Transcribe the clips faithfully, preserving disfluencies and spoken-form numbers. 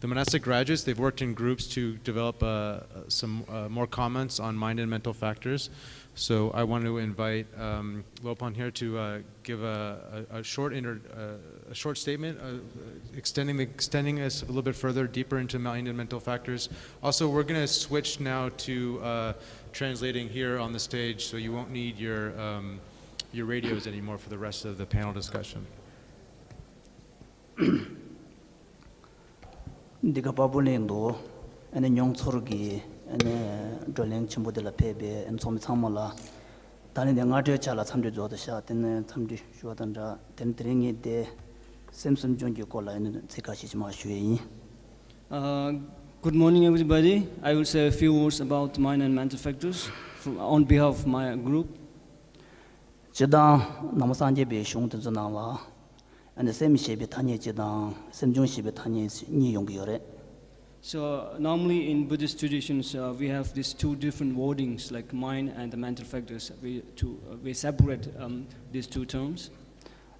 The monastic graduates, they've worked in groups to develop uh, some uh, more comments on mind and mental factors. So I want to invite um, Lopan here to uh, give a, a, a short inter, uh, a short statement, uh, extending the, extending us a little bit further, deeper into mind and mental factors. Also, we're going to switch now to uh, translating here on the stage, so you won't need your um, your radios anymore for the rest of the panel discussion. འདི་ག་པ་པོ་ལེན་འདུག་ཨ་ནི་མྱོང་ཚོར་གྱི་ཨ་ནི་བགྲོ་གླེང་ཆེན་པོ་འདི་ལ་ཕེབས་པའི་ཨ་ནི་ཚོགས་མི་ཚང་མ་ལ། ད་ནི་འདི་སྔ་དྲོའི་ཆ་ལ་འཚམས་འདྲི་མཛད་དུ་ཤག་དེ་ནས་འཚམས་འདྲི་ཞུ་བ་དང་སྦྲགས་དེ་ནི་དེ་རིང་ངས་དེ་སེམས་སེམས་བྱུང་གི་སྐོར་ལ་ཨ་ནི་ཚིག་ཁ་ཤས་ཅིག་མར་ཞུ་ཡས་ཡིན། Uh, good morning, everybody. I will say a few words about mind and mental factors from, on behalf of my group. སྤྱིར་བཏང་ནང་པ་སངས་རྒྱས་པའི་གཞུང་དེ་ཚོ་ནང་ལ་ཨ་ནི་སེམས་ཞེས་པའི་ཐ་སྙད་གཅིག་དང་སེམས་བྱུང་ཞེས་པའི་ཐ་སྙད་གཉིས་ཡོང་གི་ཡོད་རེད། So normally in Buddhist traditions, uh, we have these two different wordings like mind and the mental factors. We, to, uh, we separate um, these two terms.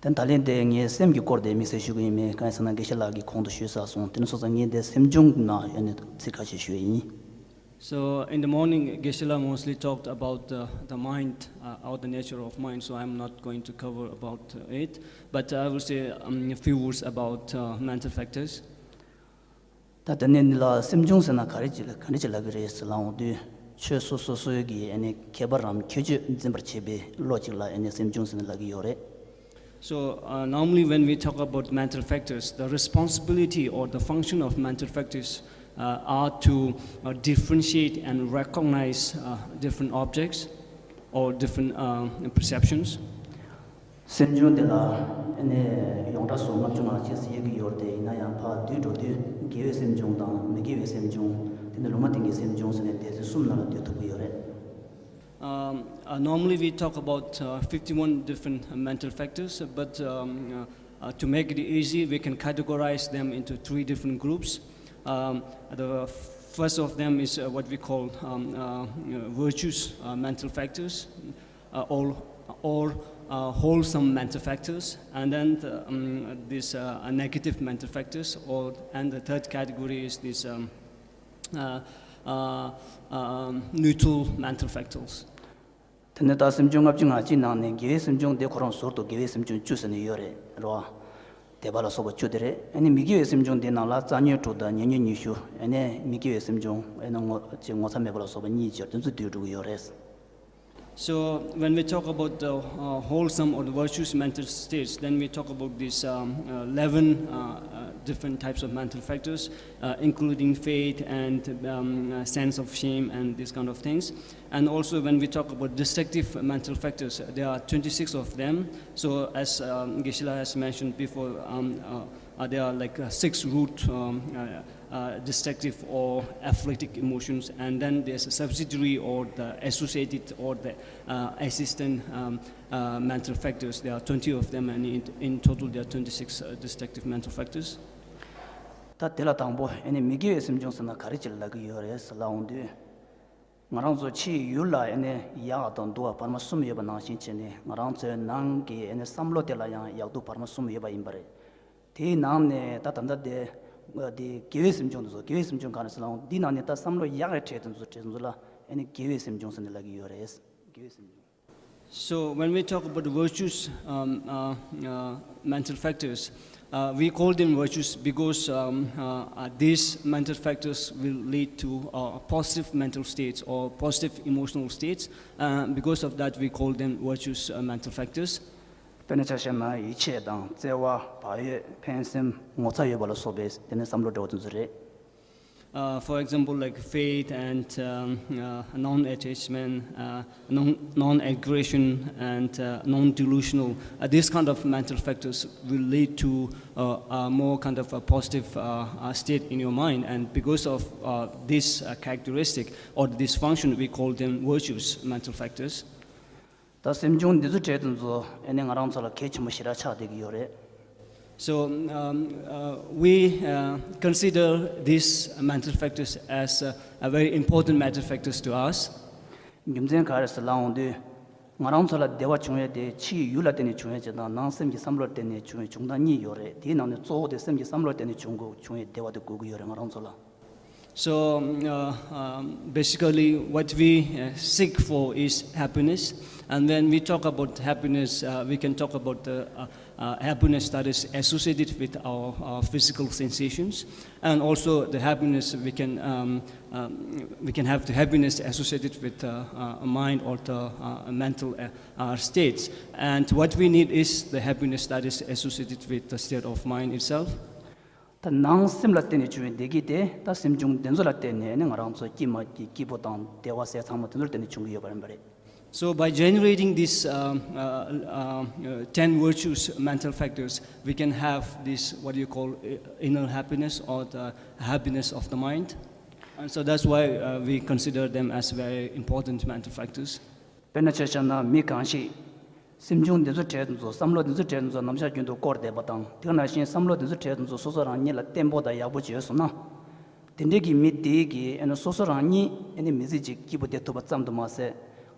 དེ་ད་ལན་དེ་ངས་སེམས་ཀྱི་སྐོར་དེ་དམིགས་བསལ་ཞུ་གི་ཡིན་མིན་གང་ཡིན་ཟེར་ན་དགེ་བཤེས་ལགས་ཀྱིས་གོང་དུ་ཞུས་ཚར་སོང་། དེ་ནས་སོང་ཙང་ངས་དེ་སེམས་བྱུང་ནང་ཡོད་ནས་ཚིག་ཁ་ཤས་ཞུ་ཡས་ཡིན། So in the morning, Geshe-la mostly talked about the, the mind uh, or the nature of mind, so I'm not going to cover about uh, it, but I will say um, a few words about uh, mental factors. ད་དེ་ནས་འདི་ལ་སེམས་བྱུང་ཟེར་ན་ག་རེ་ཅིག་ལ་ག་འདྲ་ཅིག་ལབ་ཀྱི་རེད་ཟེར་ལབ་འོང་དུས་ཆོས་སོ་སོ་སོའི་གི་ཨ་ནི་ཁྱད་པར་རམ་ཁྱད་ཆོས་འཛིན་པར་བྱེད་པའི་བློ་ཅིག་ལ་ཨ་ནི་སེམས་བྱུང་ཟེར་ནས་ལབ་ཀྱི་ཡོད་རེད། So, uh, normally when we talk about mental factors, the responsibility or the function of mental factors uh, are to uh, differentiate and recognize uh, different objects or different uh, perceptions. སེམས་བྱུང་དེ་ལ་ཨ་ནི་ཡོངས་གྲགས་སུ་ལྔ་བཅུ་ང་གཅིག་ཟེར་ཡོད་ཀྱི་ཡོད་རེད་དེ། ཡིན་ན་ཡང་ཕར་བསྡུས་འགྲོ་དུས་དགེ་བའི་སེམས་བྱུང་དང་མི་དགེ་བའི་སེམས་བྱུང་། དེ་ནས་ལུང་མ་བསྟན་གྱི་སེམས་བྱུང་ཟེར་ནས་དེ་ཚོ་གསུམ་ནང་ལ་བསྡུས་ཐུབ་ཀྱི་ཡོད་རེད། Um, uh, normally, we talk about uh, fifty-one different mental factors, but um, uh, uh, to make it easy, we can categorize them into three different groups. Um, the first of them is uh, what we call um, uh, uh, virtuous uh, mental factors, uh, or, or uh, wholesome mental factors, and then the, um, these uh, are negative mental factors, or, and the third category is these um, uh, uh, um, neutral mental factors. དེ་ནས་ད་སེམས་བྱུང་ལྔ་བཅུ་ང་གཅིག་ནང་ནས་དགེ་བའི་སེམས་བྱུང་དེ་ཁོ་རང་ཟུར་དུ་དགེ་བའི་སེམས་བྱུང་བཅུ་ཟེར་ནས་ཡོད་རེད་རོ། དད་པ་ལ་སོགས་པ་བཅུ་དེ་རེད། ཨ་ནི་མི་དགེ་བའི་སེམས་བྱུང་དེ་ནང་ལ་རྩ་ཉོན་དྲུག་དང་ཉེ་ཉོན་ཉི་ཤུ། ཨ་ནི་མི་དགེ་བའི་སེམས་བྱུང་ཨ་ནི་ངོ་ཅེས་ངོ་ཚ་མེད་པ་ལ་སོགས་པ་གཉིས་སྦྱར་དེ་ཚོ་བསྡུས་འགྲོ་གི་ཡོད་རེད། So when we talk about the uh, wholesome or the virtuous mental states, then we talk about these um, uh, eleven uh, uh, different types of mental factors, uh, including faith and um, uh, sense of shame and these kind of things. And also when we talk about destructive mental factors, there are twenty-six of them. So as um, Geshe-la has mentioned before, um, uh, uh, there are like uh, six root um, uh, uh, destructive or afflictive emotions, and then there's a subsidiary or the associated or the uh, assistant um, uh, mental factors. There are twenty of them, and in, in total there are twenty-six uh, destructive mental factors. ད་དེ་ལ་དང་པོ་ཨ་ནི་མི་དགེ་བའི་སེམས་བྱུང་ཟེར་ན་ག་རེ་ཅིག་ལབ་ཀྱི་ཡོད་རེད་ཟེར་ལབ་འོང་དུས། ང་རང་ཚོ་ཕྱིའི་ཡུལ་ལ་ཨ་ནི་ཡག་དང་སྡུག་བར་མ་གསུམ་ཡོད་པ་ནང་བཞིན་བྱས་ནས་ང་རང་ཚོའི་ནང་གི་ཨ་ནི་བསམ་བློ་དེ་ལ་ཡང་ཡག་སྡུག་བར་མ་གསུམ་ཡོད་པ་ཡིན་པ་རེད། དེའི་ནང་ནས་ད་ད་ལྟ་དེ་དེ་དགེ་བའི་སེམས་བྱུང་དེ་ཚོ་དགེ་བའི་སེམས་བྱུང་གང་རེད་ཟེར་ལབ་འོང་དུས། འདིའི་ནང་ནས་ད་བསམ་བློ་ཡག་གི་གྲས་དེ་ཚོ་གྲས་དེ་ཚོ་ལ་ཨ་ནི་དགེ་བའི་སེམས་བྱུང་ཟེར་ནས་ལབ་ཀྱི་ཡོད་རེད། དགེ་བའི་སེམས་བྱུང་། So when we talk about virtues, um, uh, uh, mental factors, uh, we call them virtues because um, uh, uh, these mental factors will lead to uh, positive mental states or positive emotional states. Uh, because of that, we call them virtuous uh, mental factors. དཔེར་ན་ཆ་བཞག་ན་ཡིད་ཆེས་དང་བརྩེ་བ། བག་ཡོད། ཕན་སེམས། ངོ་ཚ་ཡོད་པ་ལ་སོགས་པའི་དེ་ནི་བསམ་བློ་འདྲ་བོ་དེ་ཚོ་རེད། Uh, for example, like faith and um, uh, non-attachment, uh, non- non-aggression, and uh, non-delusional. Uh, these kind of mental factors will lead to uh, a more kind of a positive uh, uh, state in your mind, and because of uh, this uh, characteristic or this function, we call them virtuous mental factors. ད་སེམས་བྱུང་འདི་ཚོ་གྲས་དེ་ཚོ་ཨ་ནི་ང་རང་ཚོ་ལ་གལ་ཆེན་པོ་ཞེ་དྲག་ཆགས་བསྡད་ཀྱི་ཡོད་རེད། So um, uh, we uh, consider these mental factors as uh, a very important mental factors to us. རྒྱུ་མཚན་ག་རེ་ཟེར་ལབ་འོང་དུས། ང་རང་ཚོ་ལ་བདེ་བ་བྱུང་ཡས་དེ་ཕྱིའི་ཡུལ་ལ་བརྟེན་ནས་བྱུང་ཡས་ཅིག་དང་ནང་སེམས་ཀྱི་བསམ་བློར་བརྟེན་ནས་བྱུང་ཡས་བྱུང་སྟངས་གཉིས་ཡོད་རེད། དེའི་ནང་ནས་གཙོ་བོ་དེ་སེམས་ཀྱི་བསམ་བློར་བརྟེན་ནས་བྱུང་དགོས་བྱུང་ཡས་བདེ་བ་དེ་དགོས་ཀྱི་ཡོད་རེད་ང་རང་ཚོ་ལ། So, um, uh, um, basically, what we uh, seek for is happiness. And when we talk about happiness, uh, we can talk about the uh, uh, happiness that is associated with our, our physical sensations, and also the happiness we can um, um, we can have the happiness associated with uh, uh, a mind or the uh, mental uh, uh, states. And what we need is the happiness that is associated with the state of mind itself. ད་ནང་སེམས་ལ་བརྟེན་ནས་བྱུང་བའི་བདེ་སྐྱིད་དེ་ད་སེམས་བྱུང་དེ་ཚོ་ལ་བརྟེན་ནས་ནི་ང་རང་ཚོ་སྐྱིད་མ་སྐྱིད་སྐྱིད་པོ་དང་བདེ་བ་ཟེར་ཚང་མ་དེ་ཚོར་བརྟེན་ནས་བྱུང་གི་ཡོད་པ་ཡིན་པ་རེད། So, by generating these um, uh, uh, uh, ten virtuous mental factors, we can have this, what you call, uh, inner happiness or the happiness of the mind. And so that's why uh, we consider them as very important mental factors. དཔེར་ན་ཆ་བཞག་ན་མི་གང་ཞིག་སེམས་བྱུང་འདི་ཚོ་གྲས་དེ་ཚོ་བསམ་བློ་འདི་ཚོ་གྲས་དེ་ཚོ་ནམ་ཞག་རྒྱུན་དུ་བསྐོར་བསྡད་པ་དང་དེ་ནང་བཞིན་བསམ་བློ་འདི་ཚོ་གྲས་དེ་ཚོ་སོ་སོ་རང་ཉིད་ལ་བརྟན་པོ་དང་ཡག་པོ་བྱས་སོང་ན། དེ་འདྲའི་གི་མི་དེའི་གི་ཨེ་ནི་སོ་སོ་རང་ཉིད་ཨེ་ནི་མི་ཚེ་གཅིག་སྐྱིད་པོ་བསྡད་ཐུབ་པ་ཙམ་དུ་མ་ཟད།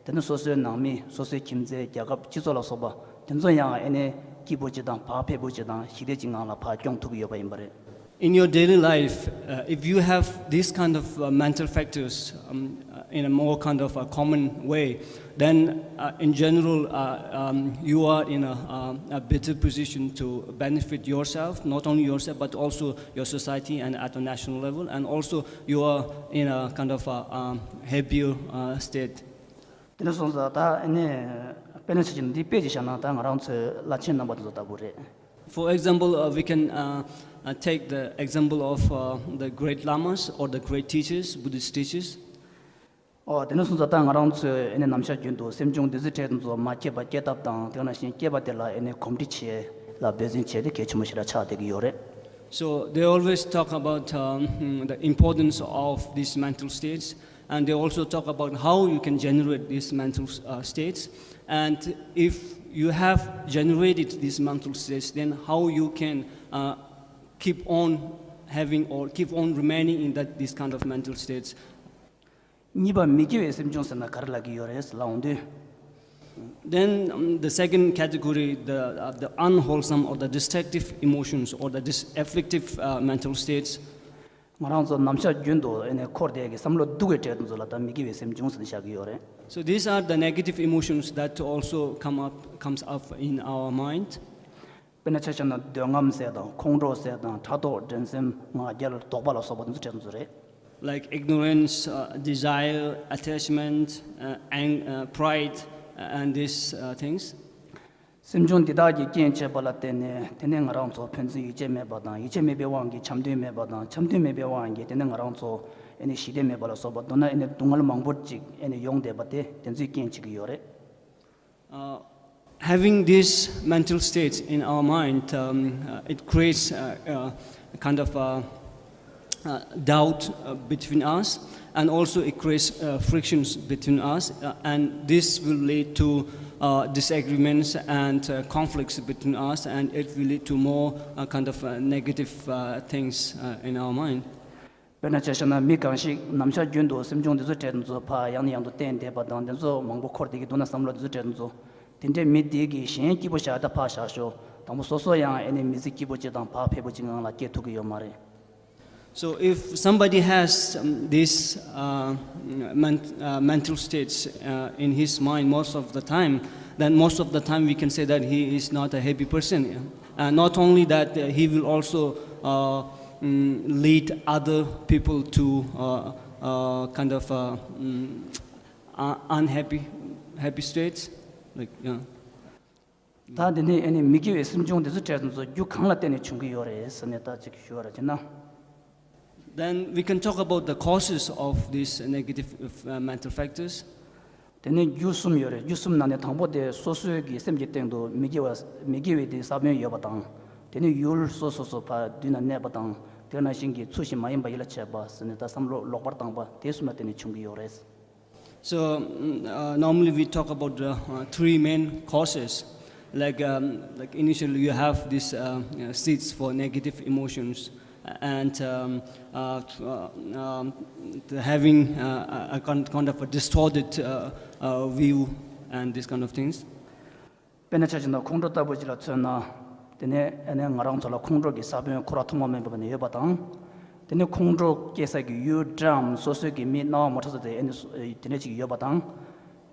དེ་ནི་སོ་སོའི་ནང་མི་སོ་སོའི་ཁྱིམ་མཚེས་རྒྱལ་ཁབ་སྤྱི་ཚོགས་ལ་སོགས་པ་དེ་ཚོ་ཡང་ཨེ་ནི་སྐྱིད་པོ་ཅིག་དང་བག་ཕེབས་པོ་ཅིག་དང་ཞི་བདེ་ཅིག་ངང་ལ་ཕར་སྐྱོང་ཐུབ་ཀྱི་ཡོད་པ་ཡིན་པ་རེད། In your daily life, uh, if you have these kind of uh, mental factors um, uh, in a more kind of a common way, then uh, in general, uh, um, you are in a, uh, a better position to benefit yourself, not only yourself, but also your society and at a national level. And also, you are in a kind of a um, happier uh, state. དེ་འདྲ་སོང་ཙང་ད་ཨ་ནི་དཔེར་ན་ཆ་བཞག་ན་འདི་དཔེ་ཅིག་བཞག་ན་ད་ང་རང་ཚོའི་བླ་ཆེན་རྣམ་པ་དེ་ཚོ་ལྟ་བུ་རེད། For example, uh, we can uh, uh, take the example of uh, the great lamas or the great teachers, Buddhist teachers. ཨོ་དེ་འདྲ་སོང་ཙང་ད་ང་རང་ཚོའི་ཨ་ནི་ནམ་ཞག་རྒྱུན་དུ་སེམས་བྱུང་བདེ་རྩའི་ཕྲད་དེ་ཚོ་མ་སྐྱེས་པ་སྐྱེ་ཐབས་དང་དེ་ནང་བཞིན་སྐྱེས་པ་དེ་ལ་ཨ་ནི་གོམས་འདྲིས་བྱེད་ལ་འབད་བརྩོན་བྱེད་དེ་གལ་ཆེན་པོ་ཞིག་ལ་ཆགས་བསྡད་ཀྱི་ཡོད་རེད། So they always talk about um, the importance of these mental states, and they also talk about how you can generate these mental uh, states, and if you have generated these mental states, then how you can uh, keep on having or keep on remaining in that these kind of mental states. གཉིས་པ་མི་དགེ་བའི་སེམས་བྱུང་ཟེར་ན་ག་རེ་ལབ་ཀྱི་ཡོད་རེད་ལབ་འོང་དུས། Then um, the second category, the, uh, the unwholesome or the destructive emotions or the dis- afflictive uh, mental states. ང་རང་ཚོ་ནམ་ཞག་རྒྱུན་དུ་ཨེ་ནས་འཁོར་བསྡད་ཀྱི་བསམ་བློ་སྡུག་གི་གྲས་དེ་ཚོ་ལ་ད་མི་དགེ་བའི་སེམས་བྱུང་ཟེར་ནས་བཞག་གི་ཡོད་རེད། So these are the negative emotions that also come up comes up in our mind. དཔེར་ན་ཆ་བཞག་ན་འདོད་རྔམ་ཟེར་དང་ཁོང་ཁྲོ་ཟེར་དང་ཕྲག་དོག་འགྲན་སེམས་ང་རྒྱལ་དོགས་པ་ལ་སོགས་པ་དེ་ཚོ་གྲས་དེ་ཚོ་རེད། Like ignorance, uh, desire, attachment, uh, ang- uh, pride, uh, and these uh, things. སེམས་བྱུང་འདི་དག་གི་རྐྱེན་བྱས་པ་ལ་བརྟེན་ནས་དེ་ནས་ང་རང་ཚོ་ཕན་ཚུན་ཡིད་ཆེས་མེད་པ་དང་ཡིད་ཆེས་མེད་པའི་དབང་གིས་འཆམ་མཐུན་མེད་པ་དང་འཆམ་མཐུན་མེད་པའི་དབང་གིས་དེ་ནས་ང་རང་ཚོ་ཨེ་ནས་ཞི་བདེ་མེད་པ་ལ་སོགས་པ་མདོར་ན་ཨེ་ནས་སྡུག་བསྔལ་མང་པོ་ཅིག་ཨེ་ནས་ཡོང་བསྡད་པ་དེ་དེ་ཚོའི་རྐྱེན་བྱེད་ཀྱི་ཡོད་རེད། Uh, having these mental states in our mind, um, uh, it creates uh, uh, a kind of a, uh doubt uh, between us, and also it creates uh, frictions between us, uh, and this will lead to uh, disagreements and uh, conflicts between us, and it will lead to more uh, kind of uh, negative uh, things uh, in our mind. དཔེར་ན་ཆ་བཞག་ན་མི་གང་ཞིག་ནམ་ཞག་རྒྱུན་དུ་སེམས་བྱུང་འདི་ཚོ་གྲས་དེ་ཚོ་ཕར་ཡང་ནས་ཡང་དུ་བསྟན་བསྡད་པ་དང་དེ་ཚོ་མང་པོ་འཁོར་བསྡད་ཀྱི་འདུག་ན་བསམ་བློ་འདི་ཚོ་གྲས་དེ་ཚོ་དེ་འདྲའི་མི་དེ་གིས་གཞན་སྐྱིད་པོ་བྱ་ད་ཕར་བཞག་ཤོག་དང་པོ་སོ་སོ་ཡང་ཨེ་ནས་མི་ཚེ་སྐྱིད་པོ་ཅིག་དང་བག་ཕེབས་པོ་ཅིག་ངང་ལ་སྐྱེལ་ཐུབ་ཀྱི་ཡོད་མ་རེད། So if somebody has um, this uh, men- uh, mental states uh, in his mind most of the time, then most of the time we can say that he is not a happy person. Uh, not only that, uh, he will also uh, mm, lead other people to uh, uh, kind of uh, mm, uh, unhappy happy states. Like, yeah. ད་འདི་ནི་ཨེ་ནི་མི་དགེ་བའི་སེམས་བྱུང་འདི་ཚོ་གྲས་དེ་ཚོ་རྒྱུ་གང་ལ་བརྟེན་ནས་བྱུང་གི་ཡོད་རེད་ཟེར་ནས་ད་ཅིག་ཞུ་བ་ར་བྱེད་ན། Then we can talk about the causes of these negative uh, mental factors. དེ་ནི་རྒྱུ་གསུམ་ཡོད་རེད། རྒྱུ་གསུམ་ནང་ནས་དང་པོ་དེ་སོ་སོའི་གི་སེམས་ཀྱི་སྟེང་དུ་མི་དགེ་བ་མི་དགེ་བའི་དེ་ས་བོན་ཡོད་པ་དང་། དེ་ནི་ཡུལ་སོ་སོ་སོ་ཕར་མདུན་ན་གནས་པ་དང་། དེ་ནང་བཞིན་གྱི་ཚུལ་བཞིན་མ་ཡིན་པ་ཡིད་ལ་བྱེད་པ་ཟེར་ནས་ད་བསམ་བློ་ལོག་པར་བཏང་པ་དེ་གསུམ་ལ་བརྟེན་ནས་བྱུང་གི་ཡོད་རེད། So mm, uh, normally we talk about the uh, three main causes. Like um, like initially you have these uh, uh, seeds for negative emotions and um, uh, uh, um, the having uh, a kind kind of a distorted uh, uh, view. and these kind of things. དཔེར་ན་ཆ་བཞག་ན་ཁོང་ཁྲོ་ལྟ་བུ་ཅིག་ལ་མཚོན་ན། དེ་ནས་ཨ་ནི་ང་རང་ཚོ་ལ་ཁོང་ཁྲོ་གི་ས་བོན་ཁོ་ར་ཐོག་མ་མེད་པ་ནས་ཡོད་པ་དང་། དེ་ནས་ཁོང་ཁྲོ་སྐྱེ་ས་གི་ཡུལ་དགྲའམ་སོ་སོའི་གི་མི་སྣང་བ་མ་འཁྲུལ་ས་དེ་ཨ་ནི་སོ་དེ་འདྲ་ཅིག་ཡོད་པ་དང་།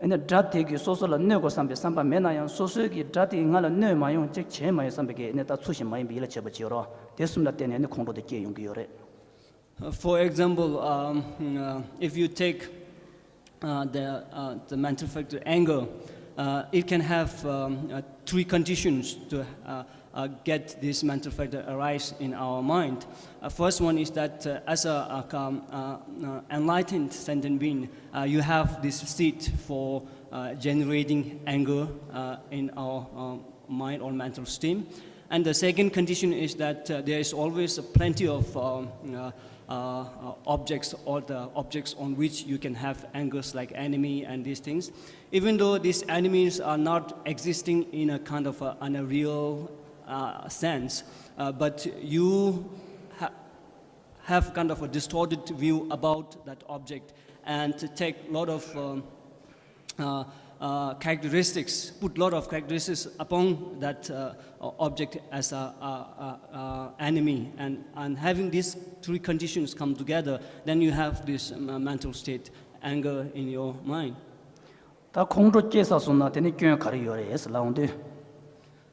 ཨ་ནི་དགྲ་དེ་གིས་སོ་སོ་ལ་གནོད་དགོས་བསམ་པའི་བསམ་པ་མེད་ན་ཡང་སོ་སོའི་གི་དགྲ་དེས་ང་ལ་གནོད་མ་ཡོང་ཅིག་བྱེད་མ་ཡོང་བསམ་པའི་གི་ཨ་ནི་ད་ཚུལ་བཞིན་མ་ཡིན་པའི་ཡིད་ལ་བྱེད་པ་ཅིག་ཡོད་རེད། དེ་གསུམ་ལ་བརྟེན་ནས་ཨ་ནི་ཁོང་ཁྲོ་དེ་སྐྱེ་ཡོང་གི་ཡོད་རེད། Uh, for example, um, uh, if you take uh, the, uh, the mental factor anger, uh, it can have um, uh, three conditions to uh, uh, get this mental factor arise in our mind. Uh, first one is that uh, as a, a um, uh, uh, enlightened sentient being, uh, you have this seed for uh, generating anger uh, in our um, mind or mental stream. And the second condition is that uh, there is always plenty of um, uh, uh, uh, objects or the objects on which you can have angers like enemy and these things. Even though these enemies are not existing in a kind of a, in a real uh, sense, uh, but you ha- have kind of a distorted view about that object and take a lot of um, uh, uh, characteristics, put lot of characteristics upon that uh, object as a, a, a, a enemy. And, and having these three conditions come together, then you have this um, uh, mental state, anger in your mind. ད་ཁོང་ཁྲོ་སྐྱེས་ས་སོང་ན་དེ་ནི་སྐྱོན་ག་རེ་ཡོད་རེད་ཟེར་ལབ་འོང་དུས།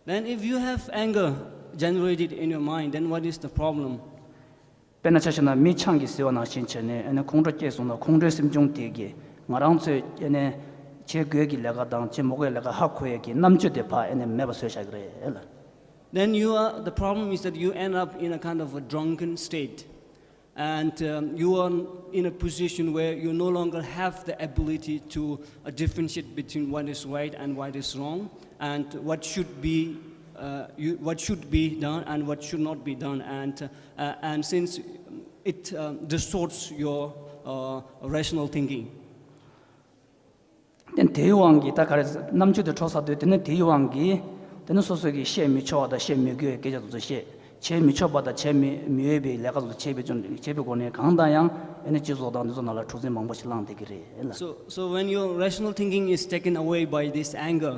Then if you have anger generated in your mind, then what is the problem? དཔེར་ན་ཆ་བཞག་ན་མི་ཆང་གིས་བཟི་བ་ནང་བཞིན་བྱས་ནས་ཨ་ནི་ཁོང་ཁྲོ་སྐྱེས་སོང་ན་ཁོང་ཁྲོའི་སེམས་བྱུང་དེ་གིས་ང་རང་ཚོས་ཨ་ནི་བྱེད་དགོས་ཀྱི་ལས་ཀ་དང་བྱེད་མི་དགོས་ལས་ཀ་ཧ་གོ་ཡས་ཀྱི་རྣམ་དཔྱོད་དེ་ཕར་ཨ་ནི་མེད་པ་བཟོས་བཞག་གི་རེད་ལ། Then you are, the problem is that you end up in a kind of a drunken state. And um, you are in a position where you no longer have the ability to uh, differentiate between what is right and what is wrong, and what should be uh, you, what should be done and what should not be done. And uh, and since it uh, distorts your uh, rational thinking. དེ་དེའི་དབང་གིས་ད་ག་རེ་རྣམ་དཔྱོད་དེ་འཕྲོག་ཚར་དུས་དེ་ནི་དེའི་དབང་གིས་དེ་ནི་སོ་སོ་གིས་བཤད་མི་ཆོག་པ་དང་བཤད་མི་དགོས་པའི་སྐད་ཆ་དེ་ཚོ་བཤད། བྱེད་མི་ཆོག་པ་དང་བྱེད་མི་མི་འོས་པའི་ལས་ཀ་དེ་ཚོ་བྱེད་པའི་ཅུང་བྱེད་པའི་སྒོ་ནས་གང་ལྟར་ཡང་ཨ་ནི་སྤྱི་ཚོགས་དང་འདི་ཚོ་ནང་ལ་འཁྲུག་འཛིང་མང་པོ་ཞིག་བསླངས་བསྡད་ཀྱི་རེད་ལ། So, so when your rational thinking is taken away by this anger,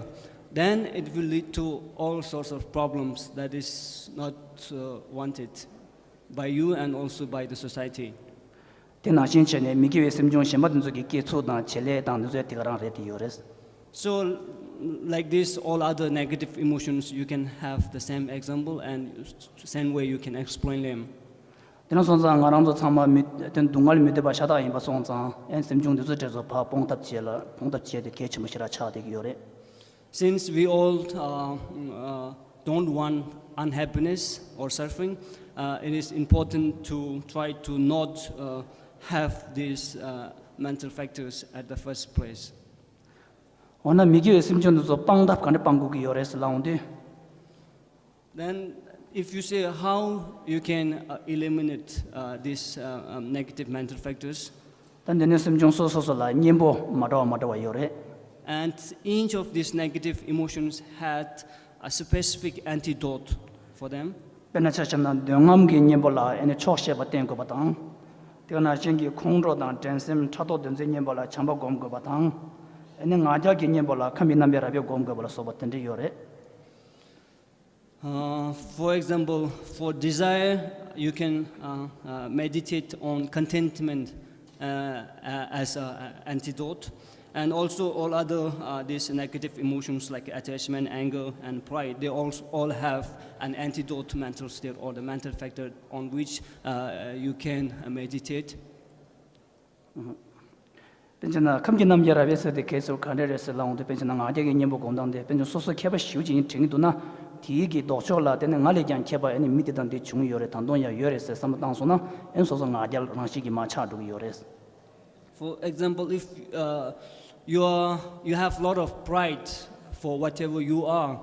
then it will lead to all sorts of problems that is not uh, wanted by you and also by the society. དེ་ནང་བཞིན་བྱས་ནས་མི་དགེ་བའི་སེམས་བྱུང་གཞན་པ་དེ་ཚོ་གི་སྐྱེ་ཚུལ་དང་བྱེད་ལས་དང་དེ་ཚོ་དེ་ག་རང་རེད་དེ་ཡོད་རེད། So, like this, all other negative emotions, you can have the same example and same way you can explain them. དེ་ནས་སོང་ཙང་ང་རང་ཚོ་ཚང་མ་མི་དེ་སྡུག་བསྔལ་མི་འདོད་པ་ཤ་སྟག་ཡིན་པ་སོང་ཙང་ཨེ་སེམས་བྱུང་འདི་ཚོ་དེ་ཚོ་ཕར་སྤོང་ཐབས་བྱེད་ལ་སྤོང་ཐབས་བྱེད་དེ་གལ་ཆེན་པོ་ཞིག་ར་ཆགས་བསྡད་ཀྱི་ཡོད་རེད། Since we all uh, uh, don't want unhappiness or suffering, uh, it is important to try to not uh, have these uh, mental factors at the first place. འོ་ན་མི་དགེ་བའི་སེམས་བྱུང་འདི་ཚོ་སྤང་ཐབས་ག་འདྲ་སྤང་དགོས་ཀྱི་ཡོད་རེད་ཟེར་ལབ་འོང་དུས། Then, if you say how you can uh, eliminate uh, these uh, um, negative mental factors, ད་འདི་ནས་སེམས་བྱུང་སོ་སོ་སོ་ལ་གཉེན་པོ་མ་འདྲ་བ་མ་འདྲ་བ་ཡོད་རེད། And each of these negative emotions had a specific antidote for them. དཔེར་ན་ཆ་བཞག་ན་འདོད་རྔམ་གྱི་གཉེན་པོ་ལ་ཨེ་ནི་ཆོག་ཤེས་པ་བསྟེན་དགོས་པ་དང་། དེ་ག་ནང་བཞིན་གྱི་ཁོང་ཁྲོ་དང་འགྲན་སེམས་ཕྲག་དོག་འདོད་འཛིན་གཉེན་པོ་ལ་བྱམས་པ་སྒོམ་དགོས་པ་དང་། ཨེ་ནི་ང་རྒྱལ་གྱི་གཉེན་པོ་ལ་ཁམས་ཀྱི་རྣམ་པའི་རབ་དབྱེ་སྒོམ་དགོས་པ་ལ་སོགས་པ་དེ་འདྲ་ཡོད་རེད། Uh, for example, for desire, you can uh, uh, meditate on contentment uh, uh, as an antidote. And also, all other uh, these negative emotions like attachment, anger, and pride, they all, all have an antidote mental state or the mental factor on which uh, you can uh, meditate. དཔེར་ན་ཁམས་ཀྱི་རྣམ་རྒྱལ་རབ་དབྱེ་ཟེར་དེ་གལ་སྲིད་ག་འདྲ་རེད་ཟེར་ལབ་འོང་དུས་དཔེར་ན་ང་རྒྱལ་གྱི་གཉེན་པོ་སྒོམ་སྟངས་དེ་དཔེར་ན་སོ་སོ་མཁས་པ་ཞེ་པོ་ཅིག་ཡིན་དྲན་གྱི་འདུག་ན། དེའི་གི་ལྡོག་ཕྱོགས་ལ་དེ་ནི་ང་ལས་ཀྱང་མཁས་པ་ཨེ་ནི་མི་དེ་དང་དེ་བྱུང་ཡོད་རེད། ད་དུང་ཡང་ཡོད་རེད་ཟེར་བསམ་བློ་བཏང་སོང་ན་ཨེ་ནི་སོ་སོ་ང་རྒྱལ་རང་བཞིན་གྱིས་མར་ཆག་འགྲོ་གི་ཡོད་རེད། For example, if uh, you are you have lot of pride for whatever you are,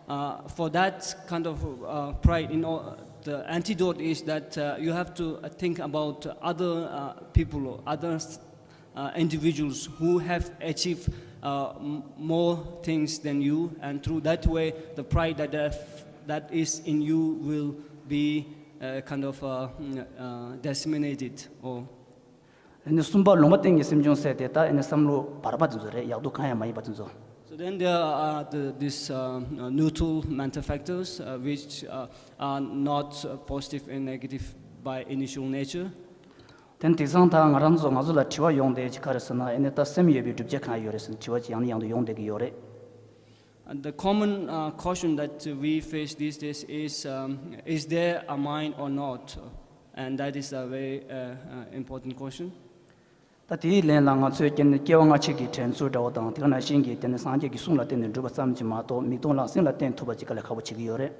uh, for that kind of uh, pride, you know, the antidote is that uh, you have to uh, think about other uh, people, other uh, individuals who have achieved uh, m- more things than you, and through that way, the pride that have, that is in you will be uh, kind of uh, mm, uh, disseminated or ཨེ་ནི་གསུམ་པ་ལུང་པ་སྟེང་གི་སེམས་བྱུང་ཟེར་དེ་ད་ཨེ་ནི་བསམ་བློ་བར་པ་དེ་ཚོ་རེད། ཡག་སྡུག་གང་ཡང་མ་ཡིན་པ་དེ་ཚོ། So then there are the, these uh, uh, neutral mental factors uh, which uh, are not uh, positive and negative by initial nature. དེ་དེང་སང་ད་ང་རང་ཚོ་ང་ཚོ་ལ་དྲི་བ་ཡོང་བསྡད་ཀྱི་ག་རེ་ཟེར་ན། ཨ་ནི་ད་སེམས་ཡོད་པའི་གྲུབ་ཆ་གང་ཡོད་རེད་ཟེར་ནས་དྲི་བ་ཅིག་ཡང་ནས་ཡང་དུ་ཡོང་བསྡད་ཀྱི་ཡོད་རེད། And the common uh, question that we face these days is um, is there a mind or not? And that is a very uh, uh, important question. ད་དེའི་ལན་ལ་ང་ཚོས་ཀྱི་སྐྱེ་བ་སྔ་ཕྱི་གི་དྲན་ཚུལ་འདྲ་བོ་དང་། དེ་ག་ནང་བཞིན་གྱི་དེ་ནི་སངས་རྒྱས་ཀྱི་གསུང་ལ་བརྟེན་ནས་འགྲུབ་པ་ཙམ་གྱིས་མ་གཏོགས། མིག་མཐོང་ལག་ཟིན་ལ་བརྟེན་ཐུབ་པ་ཅིག་དཀའ་ལས་ཁག་པོ་བྱེད་ཀྱི་ཡོད་རེད།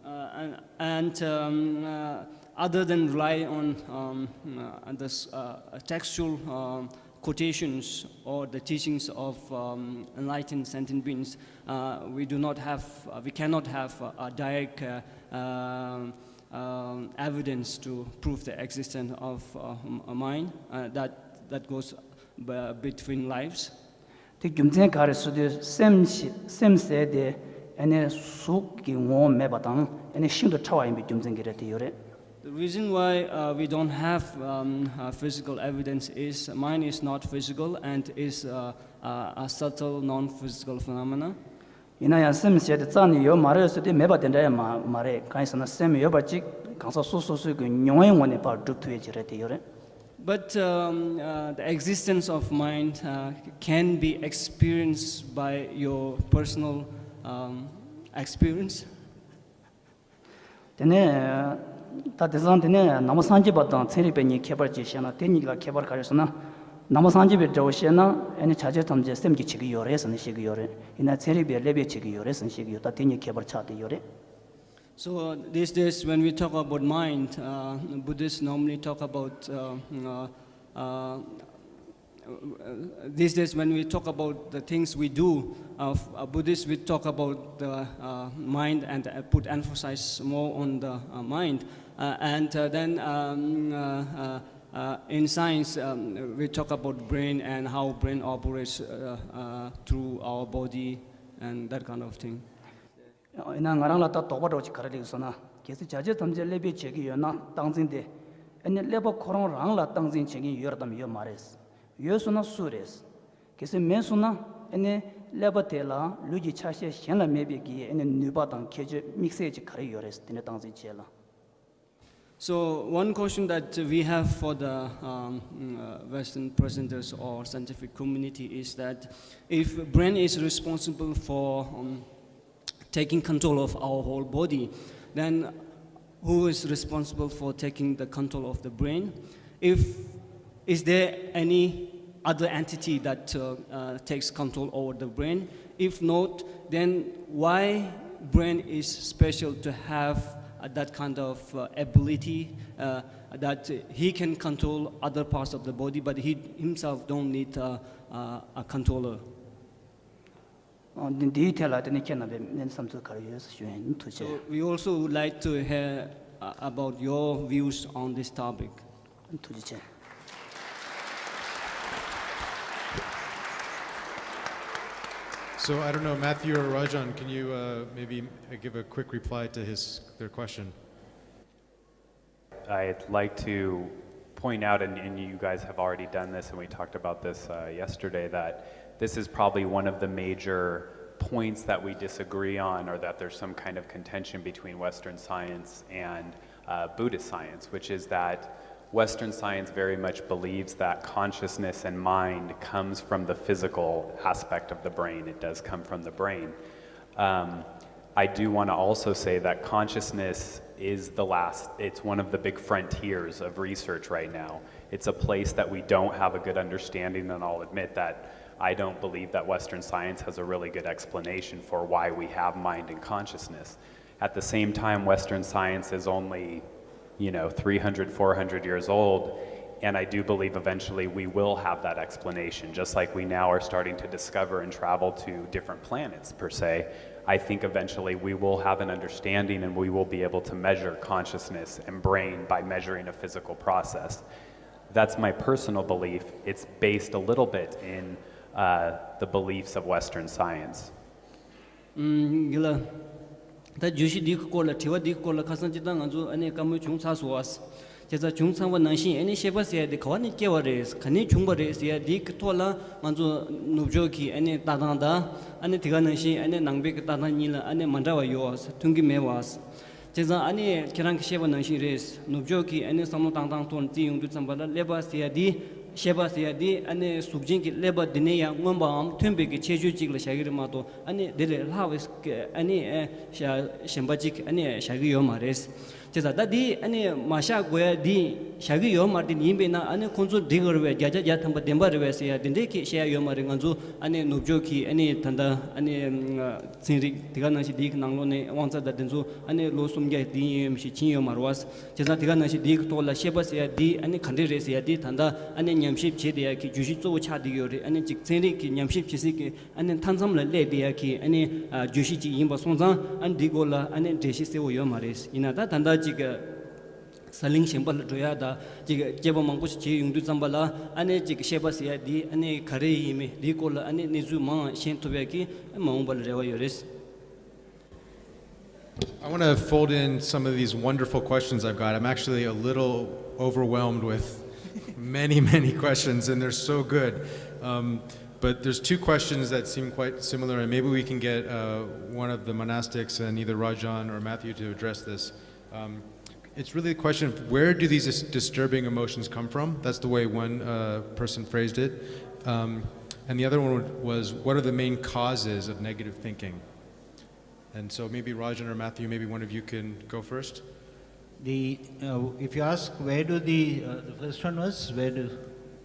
Uh, and and um, uh, other than rely on um, uh, this uh, textual um, quotations or the teachings of um, enlightened sentient beings, uh, we do not have, uh, we cannot have uh, a direct uh, um, um, evidence to prove the existence of uh, a mind uh, that that goes b- between lives. དེ་རྒྱུ་མཚན་ག་རེ་ཟེར་དུས། སེམས་ཤི- སེམས་ཟེར་དེ་ཨ་ནི་གཟུགས་ཀྱི་ངོ་བོ་མེད་པ་དང་། ཨ་ནི་ཤིན་ཏུ་ཕྲ་བ་ཡིན་པའི་རྒྱུ་མཚན་གྱིས་རེད། དེ་ཡོད་རེད། The reason why uh, we don't have um, uh, physical evidence is mind is not physical and is uh, uh, a subtle non-physical phenomena. ཡིན་ན་ཡང་སེམས་ཟེར་དེ་རྩ་ནས་ཡོད་མ་རེད་ཟེར་དུས་མེད་པ་དེ་འདྲ་ཡང་མ་མ་རེད། གང་ཡིན་ཟེར་ན་སེམས་ཡོད་པ་ཅིག་གང་ཟག་སོ་སོ་སོའི་གི་མྱོང་བའི་ངོས་ནས་ཕར་སྒྲུབ་ཐུབ་ཡས་ཅིག་རེད། དེ་ཡོད་རེད། But um, uh, the existence of mind uh, can be experienced by your personal um, experience. དེ་ནས་ད་དེང་སང་དེ་ནས་ནང་པ་སངས་རྒྱས་པ་དང་ཚན་རིག་པ་གཉིས་ཁྱད་པར་ཅིག་བཤད་ན། དེ་གཉིས་ལ་ཁྱད་པར་ག་རེ་ཟེར་ན། ནང་པ་སངས་རྒྱས་པའི་འདྲ་བོ་བཤད་ན། ཨ་ནི་བྱ་བྱེད་ཐམས་ཅད་སེམས་ཀྱིས་བྱེད་ཀྱི་ཡོད་རེད་ཟེར་ནས་བཤད་ཀྱི་ཡོད་རེད། ཡིན་ན་ཚན་རིག་པས་ཀླད་པས་བྱེད་ཀྱི་ཡོད་རེད་ཟེར་ནས་བཤད་ཀྱི་ཡོད། ད་དེ་གཉིས་ཁྱད་པར་ཆགས་བསྡད་ཡོད་རེད། So these days, when we talk about mind, uh, Buddhists normally talk about uh, uh, uh, these days when we talk about the things we do, uh, f- uh, Buddhists we talk about the uh, mind and uh, put emphasis more on the uh, mind. Uh, and uh, then um, uh, uh, uh, in science, um, we talk about brain and how brain operates uh, uh, through our body and that kind of thing. ཡིན་ན་ང་རང་ལ་ད་དོགས་པ་འདྲ་བོ་ཅིག་ག་རེ་སླེབས་སོང་ན། གལ་སྲིད་བྱ་བྱེད་ཐམས་ཅད་ཀླད་པས་བྱེད་ཀྱི་ཡོད་ན། སྟངས་འཛིན་དེ་ཨ་ནི་ཀླད་པ་ཁོ་རང་རང་ལ་སྟངས་འཛིན་བྱེད་མཁན་ཡོད་རེད་དམ་ཡོད་མ་རེད། ཡོད་སོང་ན་སུ་རེད། གལ་སྲིད་མེད་སོང་ན་ཨ་ནི་ཀླད་པ་དེ་ལ་ལུས་ཀྱི་ཆ་ཤས་གཞན་ལ་མེད་པའི་གི་ཨ་ནི་ནུས་པ་དང་ཁྱད་ཆོས་དམིགས་བསལ་ཅིག་ག་རེ་ཡོད་རེད། དེ་འདྲ་སྟངས་འཛིན་བྱེད་ལ། So one question that we have for the um, uh, Western presenters or scientific community is that if brain is responsible for um, taking control of our whole body, then who is responsible for taking the control of the brain? If is there any other entity that uh, uh, takes control over the brain? If not, then why brain is special to have uh, that kind of uh, ability uh, that he can control other parts of the body, but he himself don't need uh, uh, a controller? འདིའི་ཐད་ལ་དེ་ནི་ཁྱེད་རྣམ་པས་བསམ་ཚུལ་ག་རེ་ཡོད་ཞུ་ཡིན། ཐུགས་རྗེ་ཆེ། So we also would like to hear uh, about your views on this topic. ཐུགས་རྗེ་ཆེ། So I don't know, Matthew or Rajan, can you uh, maybe give a quick reply to his their question? I'd like to point out, and, and you guys have already done this, and we talked about this uh, yesterday, that this is probably one of the major points that we disagree on, or that there's some kind of contention between Western science and uh, Buddhist science, which is that Western science very much believes that consciousness and mind comes from the physical aspect of the brain. It does come from the brain. Um, I do want to also say that consciousness is the last, it's one of the big frontiers of research right now. It's a place that we don't have a good understanding, and I'll admit that I don't believe that Western science has a really good explanation for why we have mind and consciousness. At the same time, Western science is only you know, three hundred, four hundred years old. And I do believe eventually we will have that explanation, just like we now are starting to discover and travel to different planets, per se. I think eventually we will have an understanding and we will be able to measure consciousness and brain by measuring a physical process. That's my personal belief. It's based a little bit in uh, the beliefs of Western science. འདི་ལ་ད་བརྗོད་གཞི་འདིའི་སྐོར་ལ་དྲི་བ་འདིའི་སྐོར་ལ་ཁ་སང་སྤྱིར་བཏང་ང་ཚོ་ཨ་ནེ་བཀའ་མོལ་བྱུང་ཚར་སོང་བ། བྱས་ཙང་བྱུང་ཚང་བ་ནང་བཞིན་ཨ་ནི་ཤེས་པ་ཟེར་ཡ་དེ་ག་བ་ནས་སྐྱེ་བ་རེད། ག་ནས་བྱུང་བ་རེད་ཟེར་ཡ་དེ་གི་ཐོག་ལ་ང་ཚོ་ནུབ་ཕྱོགས་ཀྱི་ཨ་ནི་ལྟ་སྟངས་དང་ཨ་ནི་དེ་ག་ནང་བཞིན་ཨ་ནི་ནང་པའི་གི་ལྟ་སྟངས་གཉིས་ལ་ཨ་ནི་མ་འདྲ་བ་ཡོད་པ། མཐུན་གྱི་མེད་པ། བྱས་ཙང་ཨ་ནི་ཁྱེད་རང་གི་བཤད་པ་ནང་བཞིན་རེད། ནུབ་ཕྱོགས་ཀྱི་ཨ་ནི་བསམ་བློ་བཏང་སྟངས་ཐོག་ནས་བརྩིས་ཡོང་དུས་ཙམ་པ་ལ་ཀླད་པ་ཟེར་ཡ་དེ། ཤེས་པ་ཟེར་ཡ་དེ་ཨ་ནི་གཟུགས་ཅན་གྱི་ཀླད་པ་འདི་ནས་ཡང་མངོན་པའམ་ཐོན་པའི་གི་ཁྱད་ཆོས་གཅིག་ལ་བཞག་གི་རེད་མ་གཏོགས་ཨ་ནི་དེ་ལས་ལྷག་པའི་ཨ་ནི་ཨ་གཞན་པ་གཅིག་ཨ་ནི་བཞག་གི་ཡོད་མ་རེད། བྱས་ཙང་ད་འདི་ཨ་ནི་མ་བཞག་དགོས་ཡ་འདི་བཞག་གི་ཡོད་མ་རེད། དེ་ཡིན་པས་ན་ཨ་ནི་ཁོང་ཚོ་འགྲིག་གི་རེད་པས། བརྒྱ་ཆ་བརྒྱ་ཐམ་པ་བདེན་པ་རེད་པས་ཟེར་ཡ་དེ་འདྲའི་གི་བཤད་ཡ་ཡོད་མ་རེད། ང་ཚོ་ཨ་ནི་ནུབ་ཕྱོགས་ཀྱི་ཨ་ནི་ད་ལྟ་ཨ་ནི་ཚན་རིག་དེ་ག་ནང་བཞིན་དེའི་ནང་ལོགས་ནས་དབང་རྩ་དང་དེ་ཚོ་ཨ་ནི་ལོ་སུམ་བརྒྱ་དེ་ཡིན་ཡོད་མི་ཤེས་ཕྱིན་ཡོད་མ་རེད་པ། བྱས་ཙང་དེ་ག་ནང་བཞིན་དེའི་ཐོག་ལ་ཤེས་པ་ཟེར་ཡ་དེ་ཨ་ནི་ག་འདྲས་རེད་ཟེར་ཡ་དེ་ད་ལྟ་ཨ་ནི་ཉམས་ཞིབ་བྱེད་བསྡད་ཡ་གི་བརྗོད་གཞི་གཙོ་བོ་ཆགས་བསྡད་ཀྱི་ཡོད་རེད། ཨ་ནི་ཅིག་ཚན་རིག་གི་ཉམས་ཞིབ་བྱེད་སའི་གི་ཨ་ནི་མཐའ་མཚམས་ལ་སླེབས་བསྡད་ཡ་གི་ཨ་ནི་ཨ་བརྗོད་གཞི་ཅིག་ཡིན་པ་སོང་ཙང་ཨ་ནི་འདིའི་སྐོར་ལ་ཨ་ནི་འགྲེལ་བཤད་གསལ་པོ་ཡོད་མ་རེད། ཡིན་ན་ད་ད་ལྟ་ཅིག་ཟ་ལིང་གཞན་པ་ལ་འགྲོ་ཡ་ད་ཅིག་དཔྱད་པ་མང་པོ་ཞིག་བྱེད་ཡོང་དུས་ཙམ་པ་ལ་ཨ་ནི་ཅིག་ཤེས་པ་ཟེར་ཡ་འདི་ཨ་ནི་ག་རེ་ཡིན་མིན་འདིའི་སྐོར་ལ་ཨ་ནི་གནས་ཚུལ་མང་ཤེས་ཐུབ་ཡ་གི་མ་འོངས་པ་ལ་རེ་བ་ཡོད་རེད། I want to fold in some of these wonderful questions I've got. I'm actually a little overwhelmed with many, many questions, and they're so good. Um, but there's two questions that seem quite similar, and maybe we can get uh, one of the monastics and either Rajan or Matthew to address this. Um, it's really a question of where do these dis- disturbing emotions come from? That's the way one uh, person phrased it. Um, and the other one was, what are the main causes of negative thinking? And so maybe Rajan or Matthew, maybe one of you can go first. The, uh, if you ask where do the, uh, the first one was, where do,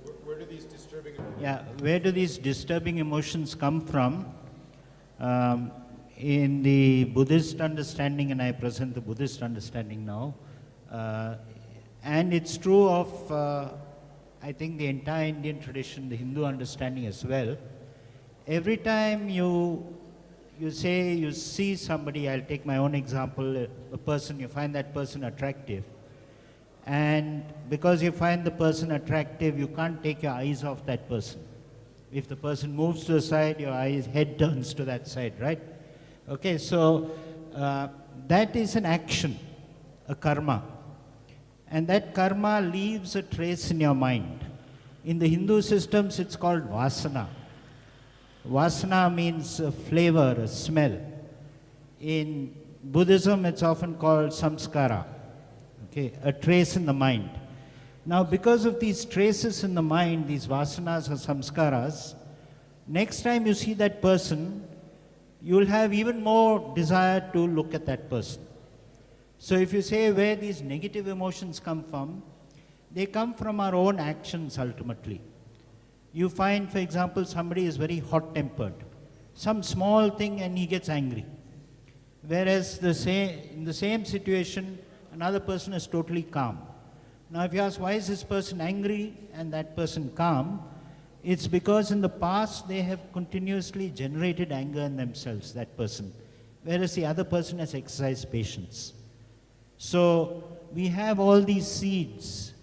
Where, where do these disturbing yeah, where do these disturbing emotions come from? Um, in the Buddhist understanding, and I present the Buddhist understanding now, uh, and it's true of, uh, I think, the entire Indian tradition, the Hindu understanding as well. Every time you you say you see somebody, I'll take my own example, a, a person, you find that person attractive. And because you find the person attractive, you can't take your eyes off that person. If the person moves to the side, your eyes, head turns to that side, right? Okay, so uh, that is an action, a karma. And that karma leaves a trace in your mind. In the Hindu systems, it's called vasana. Vasana means a flavor, a smell. In Buddhism, it's often called samskara, okay, a trace in the mind. Now, because of these traces in the mind, these vasanas or samskaras, next time you see that person, you'll have even more desire to look at that person. So, if you say where these negative emotions come from, they come from our own actions ultimately. You find, for example, somebody is very hot tempered, some small thing, and he gets angry. Whereas the same, in the same situation, another person is totally calm. Now, if you ask, why is this person angry and that person calm? It's because in the past they have continuously generated anger in themselves, that person, whereas the other person has exercised patience. So, we have all these seeds,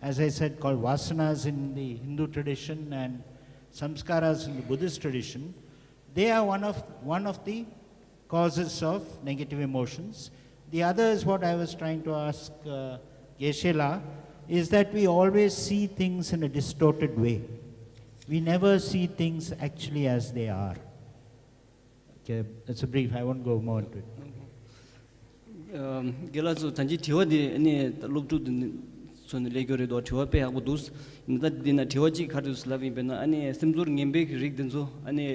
as I said, called vasanas in the Hindu tradition and samskaras in the Buddhist tradition. They are one of, one of the causes of negative emotions. The other is what I was trying to ask uh, Geshe-la, is that we always see things in a distorted way. We never see things actually as they are. Okay, it's a brief, I won't go more into it. རྒན་ལགས་ཚོ་ད་ཅི་དྲི་བ་འདི་ནི་སློབ་ཕྲུག་འདི་ཚོ་ནས་སླེབས་ཀྱི་རེད་འདུག་དྲི་བ་དཔེ་ཡག་པོ་འདུག་ཡིན་ད་འདི་ན་དྲི་བ་གཅིག་ག་རེ་འདུག་ལབ་ཡིན་པས་ན་ཨ་ནི་སེམས་ཚོར་ངན་པའི་རིགས་འདི་ཚོ་ཨ་ནི་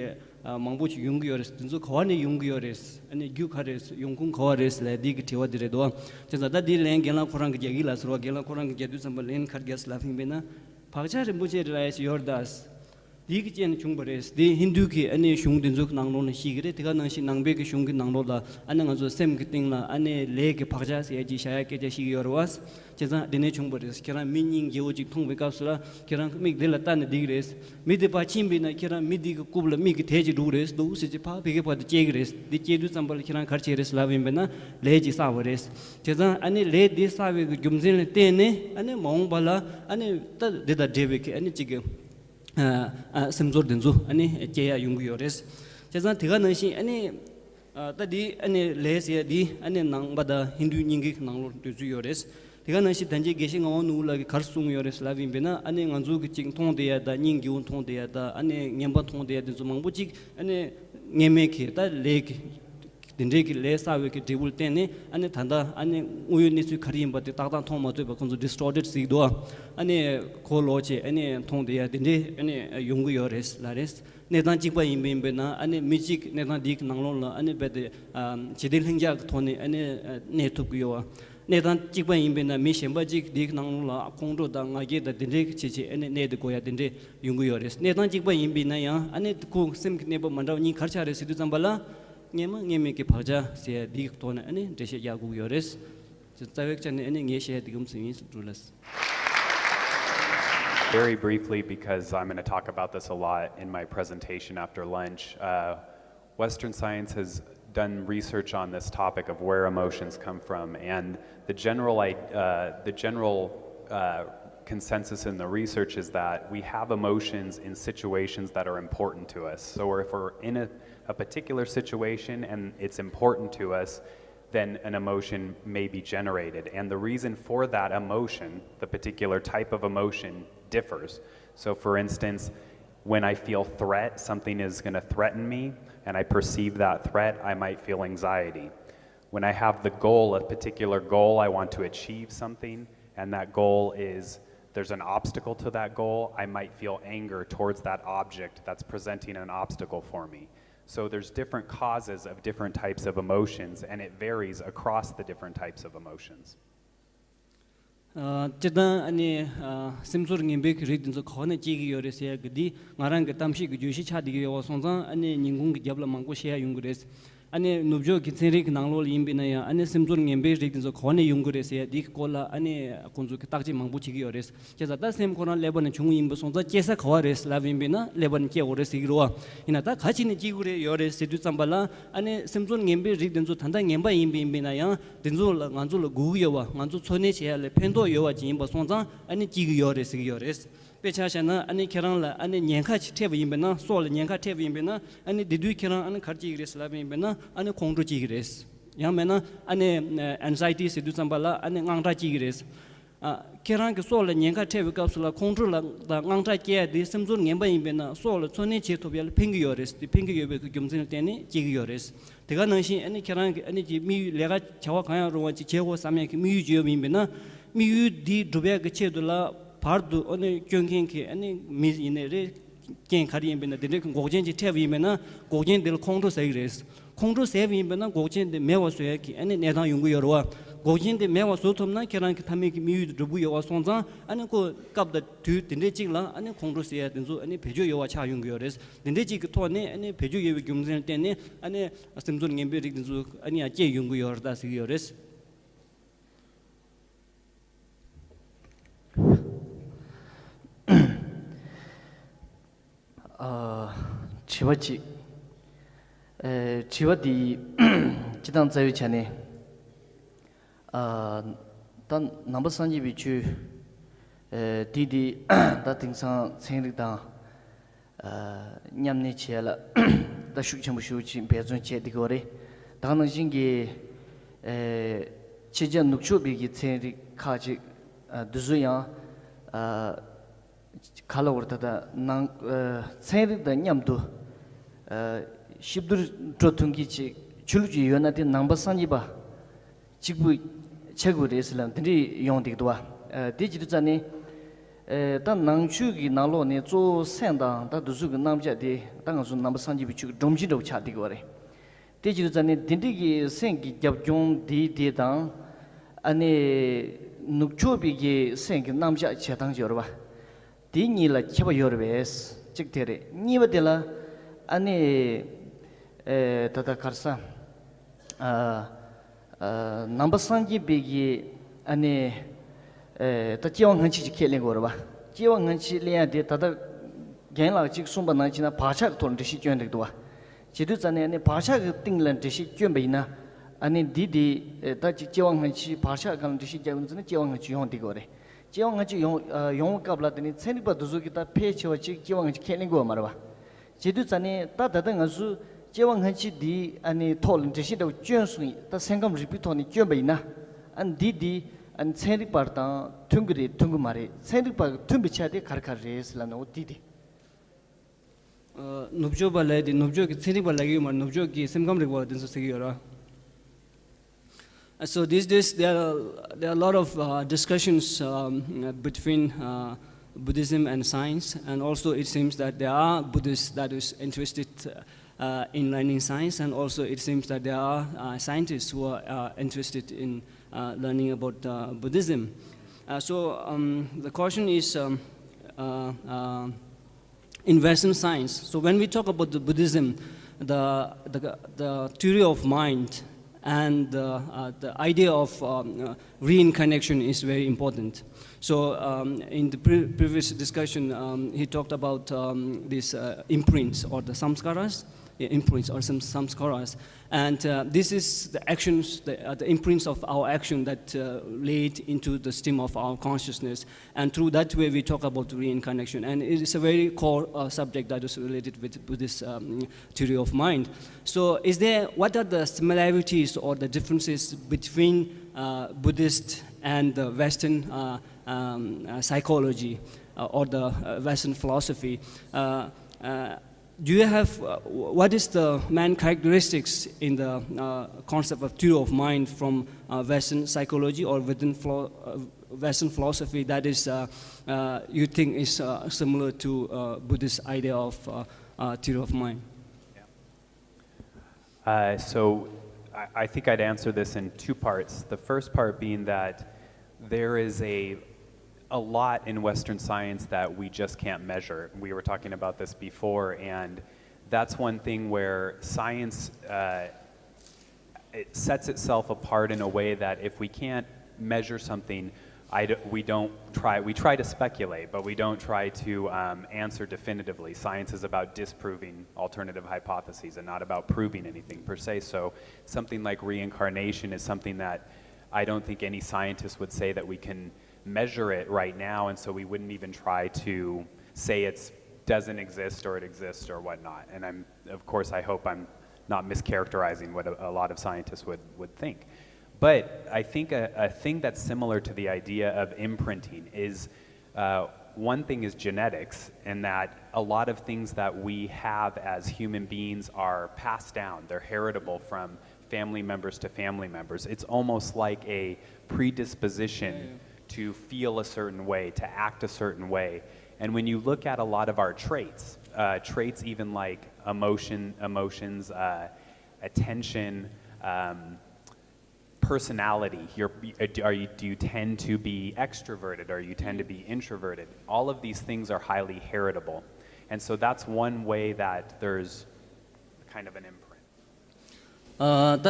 མང་པོ་ཞིག་ཡོང་གི་ཡོད་རེད། འདི་ཚོ་ག་བ་ནས་ཡོང་གི་ཡོད་རེད། ཨ་ནི་རྒྱུ་ག་རེ་རེད། ཡོང་ཁུངས་ག་བ་རེད་ལབ་འདི་གི་དྲི་བ་འདི་རེད་འདུག་བྱས་ཙང་ད་འདི་ལན་རྒན་ལགས་ཁོ་རང་གི་རྒྱག་གི་ལ་ཟེར་བ། རྒན་ལགས་ཁོ་རང་གི་རྒྱག་དུས་ཙམ་པ་ལན་ག་རེ་རྒྱག་ལབ་ཡིན་པས་ན་བག་ཆགས་རིན་པོ་ཆེ་རེད་ལ་ཡ་ཞིག་ཡོད་རེད་ད། དེའི་གི་རྐྱེན་ནས་བྱུང་བ་རེད། དེ་ཧིན་རྡུ་གི་ཨ་ནི་གཞུང་དེ་ཚོའི་ནང་ལོགས་ནས་ཤེས་ཀྱི་རེད། དེ་ག་ནང་བཞིན་ནང་པའི་གི་གཞུང་གི་ནང་ལོགས་ལ་ཨ་ནི་ང་ཚོ་སེམས་ཀྱི་སྟེང་ལ་ཨ་ནི་ལས་ཀྱི་བག་ཆགས་ཟེར་ཡ་ཅིག་བཞག་ཡ་སྐད་ཆ་ཤེས་ཀྱི་ཡོད་རེད་བ། བྱས་ཙང་དེ་ནས་བྱུང་བ་རེད། ཁྱེད་རང་མི་སྙིང་རྗེ་བོ་ཅིག་མཐོང་བའི་སྐབས་སུ་ལ་ཁྱེད་རང་མིག་དེ་ལ་ལྟ་ནས་བསྡད་ཀྱི་རེད། མི་དེ་ཕར་ཕྱིན་པས་ན་ཁྱེད་རང་མི་དེ་གི་རྐུབ་ལ་མིག་གི་དལ་ཅིག་འགྲོ་གི་རེད་འདུག་ཟེར་ཅིག་ཕར་ཕ་གི་ཕར་དུ་བཅད་ཀྱི་རེད། འདི་བཅད་དུས་ཙམ་པ་ལ་ཁྱེད་རང་ག་རེ་བྱས་རེད་ལབ་ཡིན་པས་ན་ལས་ཅིག་བསགས་པ་རེད། བྱས་ཙང་ཨ་ནི་ལས་དེ་བསགས་པའི་གི་རྒྱུ་མཚན་ལ་བརྟེན་ནས་ཨ་ནི་མ་འོངས་པ་ལ་ཨ་ནི་ད་འདི་དང་འབྲེལ་བའི་གི་ཨ་ནི་ཅིག་གི་སེམས་ཚོར་དེ་ཚོ་ཨ་ནི་སྐྱེ་ཡ་ཡོང་གི་ཡོད་རེད། བྱས་ཙང་དེ་ག་ནང་བཞིན་ཨ་ནི་ད་འདི་ཨ་ནི་ལས་ཟེར་ཡ་འདི་ཨ་ནི་ནང་པ་དང་ཧིན་རྡུའི་སྙིང་གི་ནང་ལོགས་འདུས་ཚུལ་ཡོད་རེད། དེ་ག་ནང་བཞིན་ད་ཅི་དགེ་བཤེས་ངག་དབང་ནོར་བུ་ལགས་ཀྱིས་ག་རེ་གསུངས་ཡོད་རེད་ལབ་ཡིན་པས་ན། ཨ་ནི་ང་ཚོ་གི་ཅིག་མཐོང་བསྡད་ཡ་དང་། སྙིང་རྗེ་པོ་མཐོང་བསྡད་ཡ་དང་། ཨ་ནི་ངན་པ་མཐོང་བསྡད་ཡ་དེ་ཚོ་མང་པོ་ཅིག་ཨ་ནི་སྔོན་མའི་གི་ད་ལས་ཀྱི་དེ་འདྲའི་གི་ལས་བསགས་པའི་གི་འབྲས་བུ་ལ་བརྟེན་ནས། ཨ་ནི་ད་ལྟ་ཨ་ནི་དངོས་ཡོད་གནས་ཚུལ་ག་རེ་ཡིན་པ་དེ་ཏག་ཏག་མཐོང་མ་ཐུབ་པ། ཁོང་ཚོ་distorted་ཟེར་གྱི་འདུག་ཨ་ནི་ཁོ་ལོག་བྱས་ཨ་ནི་མཐོང་བསྡད་ཡ་དེ་འདྲའི་ཨ་ནི་ཡོང་གི་ཡོད་རེད་ལབ་རེད། གནས་སྟངས་གཅིག་པ་ཡིན་པ་ཡིན་པས་ན། ཨ་ནི་མི་གཅིག་གནས་སྟངས་འདིའི་ནང་ལོགས་ལ་ཨ་ནི་རྦད་དེ་ཨ་ཞི་བདེ་ལྷིང་འཇགས་ཀྱི་ཐོག་ནས་ཨ་ནི་ཨ་གནས་ཐུབ་ཀྱི་ཡོད་པ། གནས་སྟངས་གཅིག་པ་ཡིན་པས་ན། མི་གཞན་པ་གཅིག་འདིའི་ནང་ལོགས་ལ་ཁོང་ཁྲོ་དང་ང་རྒྱལ་དང་དེ་འདྲའི་བྱས་བྱས་ཨ་ནི་གནས་དེ་དགོས་ཡ་དེ་འདྲའི་ཡོང་གི་ཡོད་རེད། གནས་སྟངས་གཅིག་པ་ཡིན་པས་ན་ཡང་། ཨ་ནི་ཁོ་སེམས་ཀྱི་གནས་བབ་མ་འདྲ་བ་གཉིས་ག་རེ་ཆགས་རེད་ཟེར་དུས་ཙམ་པ་ལ། སྔོན་མ་སྔོན་མའི་གི་བག་ཆགས་ཟེར་ཡ་འདིའི་ཐོག་ནས་ཨ་ནི་འགྲེལ་བཤད་རྒྱག་དགོས་ཀྱི་ཡོད་རེད། རྩ་བའི་ཆ་ནས་ཨ་ནི་ངས་བཤད་ཡ་འདི་གམ་ཚོད་ཡིན་ཟེར་འགྲོ་ལ། Very briefly, because I'm going to talk about this a lot in my presentation after lunch. Uh, Western science has done research on this topic of where emotions come from, and the general i- uh, the general uh, consensus in the research is that we have emotions in situations that are important to us. So if we're in a, a particular situation and it's important to us, then an emotion may be generated. And the reason for that emotion, the particular type of emotion, differs. So, for instance, when I feel threat, something is going to threaten me, and I perceive that threat, I might feel anxiety. When I have the goal, a particular goal, I want to achieve something, and that goal is, there's an obstacle to that goal, I might feel anger towards that object that's presenting an obstacle for me. So there's different causes of different types of emotions, and it varies across the different types of emotions. ཨ། སྤྱིར་བཏང་ཨ་ནི་ཨ་སེམས་ཚོར་ངན་པའི་གི་རིགས་དེ་ཚོ་ག་བ་ནས་སྐྱེ་གི་ཡོད་རེད་ཟེར་ཡ་གི་འདི་ང་རང་གི་གཏམ་བཤད་ཀྱི་བརྗོད་གཞི་ཆགས་བསྡད་ཀྱི་ཡོད་པ་སོང་ཙང་། ཨ་ནི་ཉིན་གུང་གི་རྒྱབ་ལ་མང་པོ་བཤད་ཡ་ཡོང་གི་རེད། ཨ་ནི་ནུབ་ཕྱོགས་ཀྱི་ཚན་རིག་གི་ནང་ལོགས་ལ་ཡིན་པས་ན་ཡང་། ཨ་ནི་སེམས་ཚོར་ངན་པའི་རིགས་དེ་ཚོ་ག་བ་ནས་ཡོང་གི་རེད་ཟེར་ཡ་འདི་གི་སྐོར་ལ་ཨ་ནི་ཁོང་ཚོ་གི་བརྟག་དཔྱད་མང་པོ་བྱེད་ཀྱི་ཡོད་རེད། བྱས་ཙང་ད་སེམས་ཁོ་རང་ཀླད་པ་ནས་བྱུང་གི་ཡིན་པ་སོང་ཙང་སྐྱེ་ས་ག་བ་རེད་ལབ་ཡིན་པས་ན་ཀླད་པ་ནས་སྐྱེ་དགོས་རེད་ཟེར་གྱི་རེད་བ། ཡིན་ན་ད་ག་ཅི་ནས་སྐྱེ་དགོས་རེད་ཡོད་རེད་ཟེར་དུས་ཙམ་པ་ལ། ཨ་ནི་སེམས་ཚོར་ངན་པའི་རིགས་དེ་ཚོ་ད་ལྟ་ངན་པ་ཡིན་པ་ཡིན་པས་ན་ཡང་། དེ་ཚོ་ལ་ང་ཚོ་ལ་དགོས་ཀྱི་ཡོད་པ། ང་ཚོ་འཚོ་གནས་བྱེད་ཡ་ལ་ཕན་ཐོགས་ཡོད་པ་ཅིག་ཡིན་པ་སོང་ཙང་ཨ་ནི་སྐྱེ་གི་ཡོད་རེད་ཟེར་གྱི་ཡོད་རེད། དཔེ་ཆ་བཞག་ན། ཨ་ནི་ཁྱེད་རང་ལ་ཨ་ནི་ཉེན་ཁ་ཅིག་འཕྲད་པ་ཡིན་པས་ན། སྲོག་ལ་ཉེན་ཁ་འཕྲད་པ་ཡིན་པས་ན། ཨ་ནི་དེ་དུས་ཁྱེད་རང་ཨ་ནི་ག་རེ་སྐྱེ་གི་རེད་ལབ་པ་ཡིན་པས་ན། ཨ་ནི་ཁོང་ཁྲོ་སྐྱེ་གི་རེད། ཡང་མིན་ན་ཨ་ནི་ཨེན་ཛའི་ཊི་ཟེར་དུས་ཙམ་པ་ལ་ཨ་ནི་དངངས་སྐྲག་སྐྱེ་གི་རེད། ཨ། ཁྱེད་རང་གི་སྲོག་ལ་ཉེན་ཁ་འཕྲད་པའི་སྐབས་སུ་ལ་ཁོང་ཁྲོ་ལ་དང་དངངས་སྐྲག་སྐྱེ་ཡ་དེ་སེམས་ཚོར་ངན་པ་ཡིན་པས་ན། སྲོག་ལ་འཚོ་གནས་བྱེད་ཐུབ་ཡ་ལ་ཕན་གྱི་ཡོད་རེད། དེ་ཕན་གྱི་ཡོད་པའི་རྒྱུ་མཚན་ལ་བརྟེན་ནས་སྐྱེ་གི་ཡོད་རེད། དེ་ག་ནང་བཞིན་ཨ་ནི་ཁྱེད་རང་གི་ཨ་ནི་གི་དམིགས་ཡུལ། ལས་ཀ་བྱ་བ་གང་ཡང་རུང་བ་ཅིག་བྱེད་དགོས་བསམ་ཡ་གི་དམིགས་ཡུལ་ཅིག་ཡོད་པ་ཡིན་པས་ན། དམིགས་ཡུལ་འདི་སྒྲུབ་ཡ་གི་ཆེད་དུ་ལ་བར་དུ་ཨ་ནི་སྐྱོན་མཁན་གྱི་ཨ་ནི་མི་ཡིན་ནའི་རེད། རྐྱེན་ག་རེ་ཡིན་པས་ན། དེ་འདྲའི་གི་འགོག་རྐྱེན་ཅིག་འཕྲད་པ་ཡིན་པས་ན། འགོག་རྐྱེན་དེ་ལ་ཁོང་ཁྲོ་ཟ་གི་རེད། ཁོང་ཁྲོ་ཟས་པ་ཡིན་པས་ན་འགོག་རྐྱེན་དེ་མེད་པ་བཟོ་ཡ་གི་ཨ་ནི་གནས་སྟངས་ཡོང་གི་ཡོད་རེད་བ། འགོག་རྐྱེན་དེ་མེད་པ་བཟོ་ཐུབ་ན་ཁྱེད་རང་གི་མཐའ་མའི་གི་དམིགས་ཡུལ་དེ་འགྲུབ་གི་ཡོད་པ་སོང་ཙང་། ཨ་ནི་ཁོ་སྐབས་དང་དུས་དེ་འདྲའི་གཅིག་ལ་ཨ་ནི་ཁོང་ཁྲོ་ཟ་ཡ་དེ་ཚོ་ཨ་ནི་བེད་སྤྱོད་ཡོད་པ་ཆགས་ཡོང་གི་ཡོད་རེད། དེ་འདྲའི་གཅིག་གི་ཐོག་ནས་ཨ་ནི་བེད་སྤྱོད་ཡོད་པའི་རྒྱུ་མཚན་ལ་བརྟེན་ནས་ཨ་ནི་སེམས་ཚོར་ངན་པའི་རིགས་དེ་ཚོ་ཨ་ནི་ཡང་སྐྱེ་ཡོང་གི་ཡོད་རེད་ད་ཟེར་གི་ཡོད་རེད། ཨ། དྲི་བ་གཅིག་ཨེ། དྲི་བ་འདི་སྤྱིར་བཏང་རྩ་བའི་ཆ་ནས། ཨ། ད་ནང་པ་སངས་རྒྱས་པའི་ཆོས། ཨེ། འདི་འདི་ད་དེང་སང་ཚན་རིག་དང་། ཨ། མཉམ་གནས་བྱེད་ཡ་ལ་ད་ཤུགས་ཆེན་པོ་ཞེ་པོ་ཅིག་འབད་བརྩོན་བྱས་བསྡད་ཀྱི་ཡོད་རེད། ད་ག་ནང་བཞིན་གྱི། ཨེ། ཕྱི་རྒྱལ་ནུབ་ཕྱོགས་པའི་གི་ཚན་རིག་ཁག་ཅིག་ཨ། འདི་ཚོ་ཡང་། ཨ། ག་ལབ་དགོས་རེད། ད་ལྟ་ནང་། ཨ། ཚན་རིག་དང་མཉམ་དུ། ཨ། གཤིབ་བསྡུར་འགྲོ་ཐུབ་མཁན་ཅིག་ཆོས་ལུགས་ཅིག་ཡོད་ན་དེ་ནང་པ་སངས་རྒྱས་པ་གཅིག་པུ་ཆགས་དགོས་རེད་ཟེར་ལབ་དེ་འདྲས་ཡོང་བསྡད་ཀྱི་འདུག་བ། ཨ། དེ་བྱེད་དུས་ཙ་ནས། ཨ། ད་ནང་ཆོས་ཀྱི་ནང་ལོགས་ནས་གཙོ་བོ་སེམས་དང་ད་འདི་ཚོ་གི་རྣམ་གཞག་དེ་ད་ང་ཚོ་ནང་པ་སངས་རྒྱས་པའི་ཆོས་ཀྱི་སྒྲོམ་གཞི་འདྲ་བོ་ཆགས་བསྡད་ཀྱི་ཡོད་རེད། དེ་བྱེད་དུས་ཙ་ནས་འདི་འདྲའི་གི་སེམས་ཀྱི་རྒྱབ་ལྗོངས་འདི་དེ་དང་། ཨ་ནི་ནུབ་ཕྱོགས་པའི་གི་སེམས་ཀྱི་རྣམ་གཞག་བྱེད་སྟངས་ཅིག་ཡོད་རེད་བ། དེ་གཉིས་ལ་ཁྱད་པར་ཡོད་རེད་པས། གཅིག་དེ་རེད། གཉིས་པ་དེ་ལ་ཨ་ནི། ཨེ། ད་ལྟ་ག་རེ་ཟ། ཨ། ཨ། ནང་པ་སངས་རྒྱས་པའི་གི་ཨ་ནི། ཨེ། ད་སྐྱེ་བ་སྔ་ཕྱི་ཅིག་ཁས་ལེན་དགོས་རེད་བ། སྐྱེ་བ་སྔ་ཕྱི་ལེན་ཡ་དེ་ད་ལྟ་རྒན་ལགས་ཅིག་གསུངས་པ་ནང་བཞིན་ན་བག་ཆགས་ཀྱི་ཐོག་ལ་འགྲེལ་བཤད་སྐྱོན་འདུག་འདུག་བ། བྱེད་དུས་ཙ་ནས་ཨ་ནི་བག་ཆགས་ཀྱི་སྟེང་ལ་འགྲེལ་བཤད་སྐྱོན་པ་ཡིན་ན། ཨ་ནི་འདི་འདི། ཨེ། ད་ཅིག་སྐྱེ་བ་སྔ་ཕྱི་བག་ཆགས་སྒང་ལ་འགྲེལ་བཤད་རྒྱག་ཡོང་ཙ་ན་སྐྱེ་བ་སྔ་ཕྱི་ཡོང་བསྡད་ཀྱི་ཡོད་རེད། སྐྱེ་བ་སྔ་ཕྱི་ཡོང་། ཨ། ཡོང་བའི་སྐབས་ལ་དེ་ནི་ཚན་རིག་པ་དེ་ཚོ་གིས་ད་ཕལ་ཆེ་བ་ཅིག་སྐྱེ་བ་སྔ་ཕྱི་ཁས་ལེན་གྱི་ཡོད་མ་རེད་བ། བྱེད་དུས་ཙ་ནས་ད་ད་ལྟ་ང་ཚོས་སྐྱེ་བ་སྔ་ཕྱི་འདིའི་ཨ་ནི་ཐོག་ལ་འགྲེལ་བཤད་འདྲ་བོ་བསྐྱོན་སོང་། ད་སེམས་ཁམས་རིག་པའི་ཐོག་ནས་བསྐྱོན་པ་ཡིན་ན། ཨ། འདི་འདི་ ཨ་ནི་ཚན་རིག་པ་དང་མཐུན་གྱི་རེད་མཐུན་གྱི་མ་རེད། ཚན་རིག་པ་གི་མཐུན་པའི་ཆ་དེ་ག་རེ་ག་རེ་རེད་ཟེར་ལབ་ན་འོ་དེ་དེ། ཨ་ནུབ་ཕྱོགས་པ་ལབ་དེ་ནུབ་ཕྱོགས་ཀྱི་ཚན་རིག་པ་ལབ་ཀྱི་ཡོད་མ་རེད། ནུབ་ཕྱོགས་ཀྱི་སེམས་ཁམས་རིག་པ་དེ་ཚོ་ཟེར་གྱི་ཡོད་ར། Uh, So these days there are, there are a lot of uh, discussions um, between uh, Buddhism and science, and also it seems that there are Buddhists that is interested uh, in learning science, and also it seems that there are uh, scientists who are uh, interested in uh, learning about uh, Buddhism. Uh, so um, the question is, um, uh, uh, in Western science. So when we talk about the Buddhism, the, the, the theory of mind and the, uh, the idea of um, uh, reincarnation is very important. So um, in the pre- previous discussion, um, he talked about um, these uh, imprints or the samskaras, yeah, imprints or some samskaras. And uh, this is the actions, the, uh, the imprints of our action that uh, lead into the stream of our consciousness. And through that way, we talk about reincarnation. And it is a very core uh, subject that is related with Buddhist um, theory of mind. So, is there, what are the similarities or the differences between uh, Buddhist and the Western uh, um, uh, psychology uh, or the uh, Western philosophy? Uh, uh, do you have uh, what is the main characteristics in the uh, concept of theory of mind from uh, Western psychology or within philo- uh, Western philosophy that is uh, uh, you think is uh, similar to uh, Buddhist idea of uh, uh, theory of mind? Uh, so I, I think I'd answer this in two parts. The first part being that there is a a lot in Western science that we just can't measure. We were talking about this before, and that's one thing where science uh, it sets itself apart in a way that if we can't measure something, I d- we don't try. We try to speculate, but we don't try to um, answer definitively. Science is about disproving alternative hypotheses and not about proving anything per se. So something like reincarnation is something that I don't think any scientist would say that we can measure it right now, and so we wouldn't even try to say it doesn't exist or it exists or whatnot. And I'm, of course, I hope I'm not mischaracterizing what a, a lot of scientists would, would think. But I think a, a thing that's similar to the idea of imprinting is uh, one thing is genetics, in that a lot of things that we have as human beings are passed down, they're heritable from family members to family members. It's almost like a predisposition to feel a certain way, to act a certain way. And when you look at a lot of our traits, uh, traits even like emotion, emotions, uh, attention, um, personality, your, are you, do you tend to be extroverted or you tend to be introverted? All of these things are highly heritable. And so that's one way that there's kind of an imprint. ད་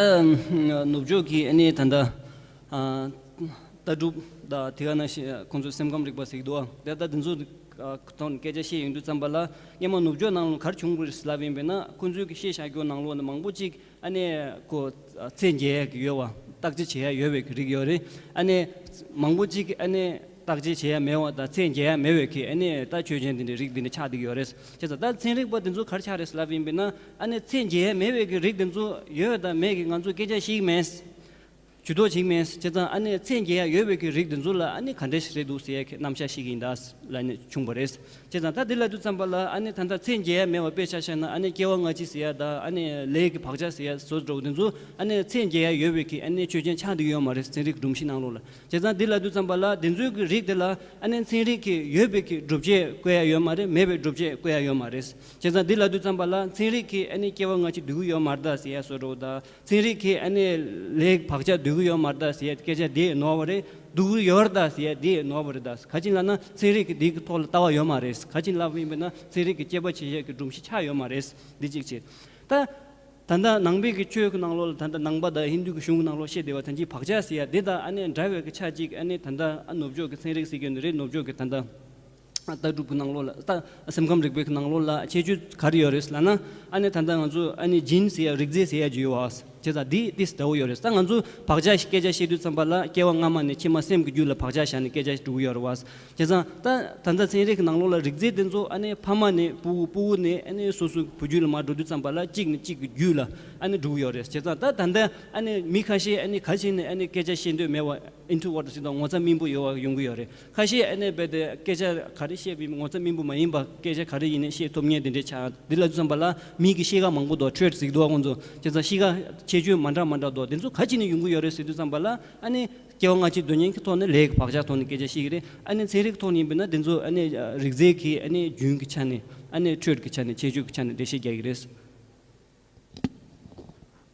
ནུབ་ཕྱོགས་ཀྱི་ཨ་ནི་ད་ལྟ་ལྟ་གྲུབ་དང་དེ་ག་ནང་བཞིན་ཁོང་ཚོའི་སེམས་ཁམས་རིག་པ་ཟེར་གྱི་འདུག་ད་ལྟ་འདི་ཚོ་ཐོག་ནས་སྐད་ཆ་བཤད་ཡོང་དུས་ཙམ་པ་ལ་སྔོན་མ་ནུབ་ཕྱོགས་ནང་ལ་ག་རེ་བྱུང་དགོས་རེད་ལབ་ཡིན་པས་ན་ཁོང་ཚོའི་གི་བཤད་བཞག་རྒྱུ་ནང་ལོགས་ནས་མང་པོ་ཅིག་ཨ་ནི་ཁོ་ཚད་འཇལ་ཡག་གི་ཡོད་བ། བརྟག་དཔྱད་བྱེད་ཡག་ཡོད་པའི་གི་རིགས་ཡོད་རེད། ཨ་ནི་མང་པོ་ཅིག་ཨ་ནི་བརྟག་དཔྱད་བྱེད་ཡག་མེད་བ་དང་ཚད་འཇལ་ཡག་མེད་པའི་གི་ཨ་ནི་ད་ཆོས་ཅན་དེ་འདྲའི་རིགས་དེ་འདྲ་ཆགས་བསྡད་ཀྱི་ཡོད་རེད། བྱས་ཙང་ད་ཚན་རིག་པ་དེ་ཚོ་ག་རེ་ཆགས་རེད་ལབ་ཡིན་པས་ན་ཨ་ནི་ཚད་འཇལ་ཡག་མེད་པའི་གི་རིགས་དེ་ཚོ་ཡོད་དང་མེད་ཀྱི་ང་ཚོ་སྐད་ཆ་བཤད་ཀྱི་མེད། ཇུས་གཏོགས་བྱེད་ཀྱི་མེད། བྱས་ཙང་ཨ་ནི་ཚད་འཇལ་ཡག་ཡོད་པའི་གི་རིགས་དེ་ཚོ་ལ་ཨ་ནི་ག་འདྲ་ཞིག་རེད་འདུག་ཟེར་ཡག་གི་རྣམ་གཞག་ཤིག་ཡིན་ད་ལབ་ནས་བྱུང་བ་རེད། བྱས་ཙང་ད་འདི་ལབ་དུས་ཙམ་པ་ལ་ཨ་ནི་ད་ལྟ་ཚད་འཇལ་ཡག་མེད་པ་དཔེ་ཆ་བཞག་ན་ཨ་ནི་སྐྱེ་བ་སྔ་ཕྱི་ཟེར་ཡག་དང་ཨ་ནི་ལས་ཀྱི་བག་ཆགས་ཟེར་ཡག་བཟོ་འདྲ་བོ་དེ་ཚོ་ཨ་ནི་ཚད་འཇལ་ཡག་ཡོད་པའི་གི་ཨ་ནི་ཆོས་ཅན་ཆགས་བསྡད་ཀྱི་ཡོད་མ་རེད། ཚན་རིག་སྒྲོམ་གཞི་ནང་ལོགས་ལ། བྱས་ཙང་འདི་ལབ་དུས་ཙམ་པ་ལ་དེ་ཚོའི་གི་རིགས་དེ་ལ་ཨ་ནི་ཚན་རིག་གི་ཡོད་པའི་གི་སྒྲུབ་བྱེད་བཀོད་ཡག་ཡོད་མ་རེད། མེད་པའི་སྒྲུབ་བྱེད་བཀོད་ཡག་ཡོད་མ་རེད། བྱས་ཙང་འདི་ལབ་དུས་ཙམ་པ་ལ་ཚན་རིག་གིས་ཨ་ནི་སྐྱེ་བ་སྔ་ཕྱི་སྡུག་གི་ཡོད་མ་རེད་ད་ཟེར་ཡག་བཟོ་འདྲ་བོ་དང་། ཚན་རིག་གིས་ཨ་ནི་ལས་བག་ཆགས་སྡུག་གི་ཡོད་མ་རེད་ཟེར་ཡག་སྐད་ཆ་དེ་ནོར་བ་རེད། སྡུག་གི་ཡོད་རེད་ཟེར་ཡག་དེ་ནོར་བ་རེད། ད་ག་ཅི་ལབ་ན་ཚན་རིག་གིས་དེ་གི་ཐོག་ལ་ལྟ་བ་ཡོད་མ་རེད། ག་ཅི་ལབ་ཡིན་པས་ན་ཚན་རིག་གིས་དཔྱད་པ་བྱེད་ཡག་གི་སྒྲོམ་གཞི་ཆགས་ཡོད་མ་རེད། འདི་གཅིག་བྱས། ད་ད་ལྟ་ནང་པའི་གི་ཆོས་ཀྱི་ནང་ལོགས་ལ་ད་ལྟ་ནང་པ་དང་ཧིན་དུ་གི་གཞུང་གི་ནང་ལོགས་བཤད་བསྡད་པ་ད་ཅི་བག་ཆགས་ཟེར་ཡག་དེ་དང་ཨ་ནི་འདྲ་བའི་གི་ཆ་གཅིག་ཨ་ནི་ད་ལྟ་ཨ་ནུབ་ཕྱོགས་གི་ཚན་རིག་ཟེར་གྱི་ཡོད་ནི་རེད། ནུབ་ཕྱོགས་གི་ད་ལྟ་ལྟ་གྲུབ་ཀྱི་ནང་ལོགས་ལ་ལྟ་སེམས་ཁམས་རིག་པའི་གི་ནང་ལོགས་ལ་ཁྱད་ཆོས་ག་རེ་ཡོད་རེད་ལབ་ན། ཨ་ནི་ད་ལྟ་ང་ཚོ་ཨ་ནི་ཇིན་ཟེར་ཡག་རིགས་རྫས་ཟེར་ཡག་ཅིག་ཡོད་བ། བྱས་ཙང་འདི་ཏིས་འདྲ་བོ་ཡོད་རེད། ད་ང་ཚོ་བག་ཆགས་ཤིག་སྐད་ཆ་བཤད་དུས་ཙམ་པ་ལ་སྐྱེ་བ་སྔ་མ་ནས་ཕྱི་མ་སེམས་ཀྱི་རྒྱུད་ལ་བག་ཆགས་བཞག་ནས་སྐད་ཆ་འགྲོ་གི་ཡོད་རེད་བ། བྱས་ཙང་ད་ད་ལྟ་ཚན་རིག་གི་ནང་ལོགས་ལ་རིགས་རྫས་དེ་ཚོ་ཨ་ནི་ཕ་མ་ནས་ཕྲུ་གུ་ཕྲུ་གུ་ནས་ཨ་ནི་སོ་སོའི་བུ་རྒྱུད་ལ་མར་འགྲོ་དུས་ཙམ་པ་ལ་གཅིག་ནས་གཅིག་གི་རྒྱུད་ལ་ཨ་ནི་འགྲོ་གི་ཡོད་རེད། བྱས་ཙང་ད་ད་ལྟ་ཨ་ནི་མི་ཁ་ཤས་ཨ་ནི་ག་ཅི་ནས་ཨ་ནི་སྐད་ཆ་བཤད་འདོད་མེད་པ། into what ཟེར་དུས་ངོ་ཚ་སྨིན་པོ་ཡོད་པ་ཡོང་གི་ཡོད་རེད། ཁ་ཤས་ཨ་ནི་རྦད་དེ་སྐད་ཆ་ག་རེ་བཤད་པའི་ངོ་ཚ་སྨིན་པོ་མ་ཡིན་པ་སྐད་ཆ་ག་རེ་ཡིན་ནའི་བཤད་ཐུབ་མཁན་དེ་འདྲས་ཆགས། འདི་ལབ་དུས་ཙམ་པ་ལ་མི་གི་གཤིས་ཀ་མང་པོ་འདུག་ཊེཊ་ཟེར་གྱི་འདུག་བ། ཁོང་ཚོ་བྱས་ཙང་གཤིས་ཀ་ཁྱད་ཆོས་མ་འདྲ་མ་འདྲ་འདུག་དེ་ཚོ་ག་ཅི་ནས་ཡོང་གི་ཡོད་རེད་ཟེར་དུས་ཙམ་པ་ལ་ཨ་ནི་སྐྱེ་བ་སྔ་ཕྱིའི་དོན་སྙིང་གི་ཐོག་ནས་ལས་ཀྱི་བག་ཆགས་ཐོག་ནས་སྐད་ཆ་བཤད་ཀྱི་རེད། ཨ་ནི་ཚན་རིག་ཐོག་ནས་ཡིན་པ་ན་དེ་ཚོ་ཨ་ནི་རིགས་རྫས་ཀྱི་ཨ་ནི་རྒྱུན་གྱི་ཆ་ནས་ཨ་ནི་ཊེཊ་ཀྱི་ཆ་ནས་ཁྱད་ཆོས་ཀྱི་ཆ་ནས་འགྲེལ་བཤད་རྒྱག་གི་རེད།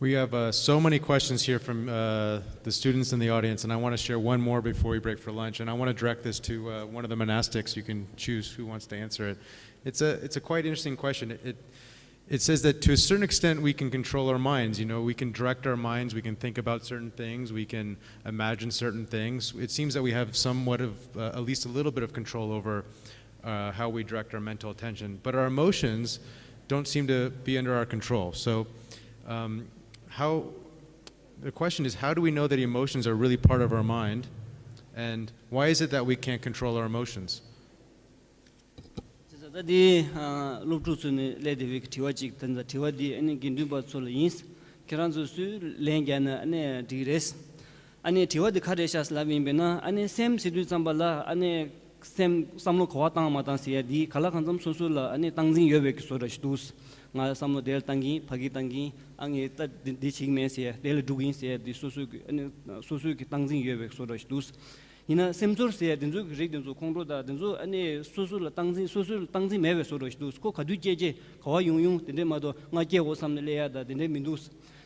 We have uh, so many questions here from uh, the students in the audience, and I want to share one more before we break for lunch. And I want to direct this to uh, one of the monastics. You can choose who wants to answer it. It's a, it's a quite interesting question. It, it says that to a certain extent we can control our minds. You know, we can direct our minds, we can think about certain things, we can imagine certain things. It seems that we have somewhat of, uh, at least a little bit of control over uh, how we direct our mental attention. But our emotions don't seem to be under our control. So, um, how the question is, how do we know that emotions are really part of our mind? And why is it that we can't control our emotions? ད་འདི་སློབ་ཕྲུག་ཚོ་ནས་སླེབས་བསྡད་པའི་དྲི་བ་གཅིག་དེ་འདྲ། དྲི་བ་འདི་ཨ་ནི་དགེ་འདུན་པ་ཚོ་ལ་ཡིན། ཁྱེད་རང་ཚོ་སུས་ལན་རྒྱག་ན་ཨ་ནི་འགྲིག་རེད། ཨ་ནི་དྲི་བ་འདི་ག་རེ་ཤག་ལབ་ཡིན་པས་ན། ཨ་ནི་སེམས་ཟེར་དུས་ཙམ་པ་ལ་ཨ་ནི་སེམས་བསམ་བློ་ག་བ་བཏང་མ་བཏང་ཟེར་ཡ་འདི་ག་ལ་གང་འཚམ་སོ་སོ་ལ་ཨ་ནི་སྟངས་འཛིན་ཡོད་པའི་གི་བཟོ་འདྲ་ཞིག་འདུག་ང་བསམ་བློ་དེ་ལ་བཏང་གིན་ཕ་གི་བཏང་གིན་ཨ་ངས་ད་འདི་འདི་བྱེད་ཀྱི་མེད་ཟེར་ཡ་དེ་ལ་འགྲོ་གི་ཡིན་ཟེར་ཡ་འདི་སོ་སོའི་གི་ཨ་ནི་སོ་སོའི་གི་སྟངས་འཛིན་ཡོད་པའི་བཟོ་འདྲ་ཞིག་འདུག་ཡིན་ན་སེམས་ཚོར་ཟེར་ཡ་དེ་ཚོའི་གི་རིགས་དེ་ཚོ་ཁོང་ཁྲོ་དང་དེ་ཚོ་ཨ་ནི་སོ་སོ་ལ་སྟངས་འཛིན་སོ་སོ་ལ་སྟངས་འཛིན་མེད་པའི་བཟོ་འདྲ་ཞིག་འདུག་ཁོ་ག་དུས་སྐྱེ་སྐྱེ་ག་བ་ཡོང་ཡོང་དེ་འདྲས་མ་གཏོགས་ང་སྐྱེ་དགོས་བསམ་ནས་སླེབས་ཡ་དང་དེ་འདྲས་མི་འདུག་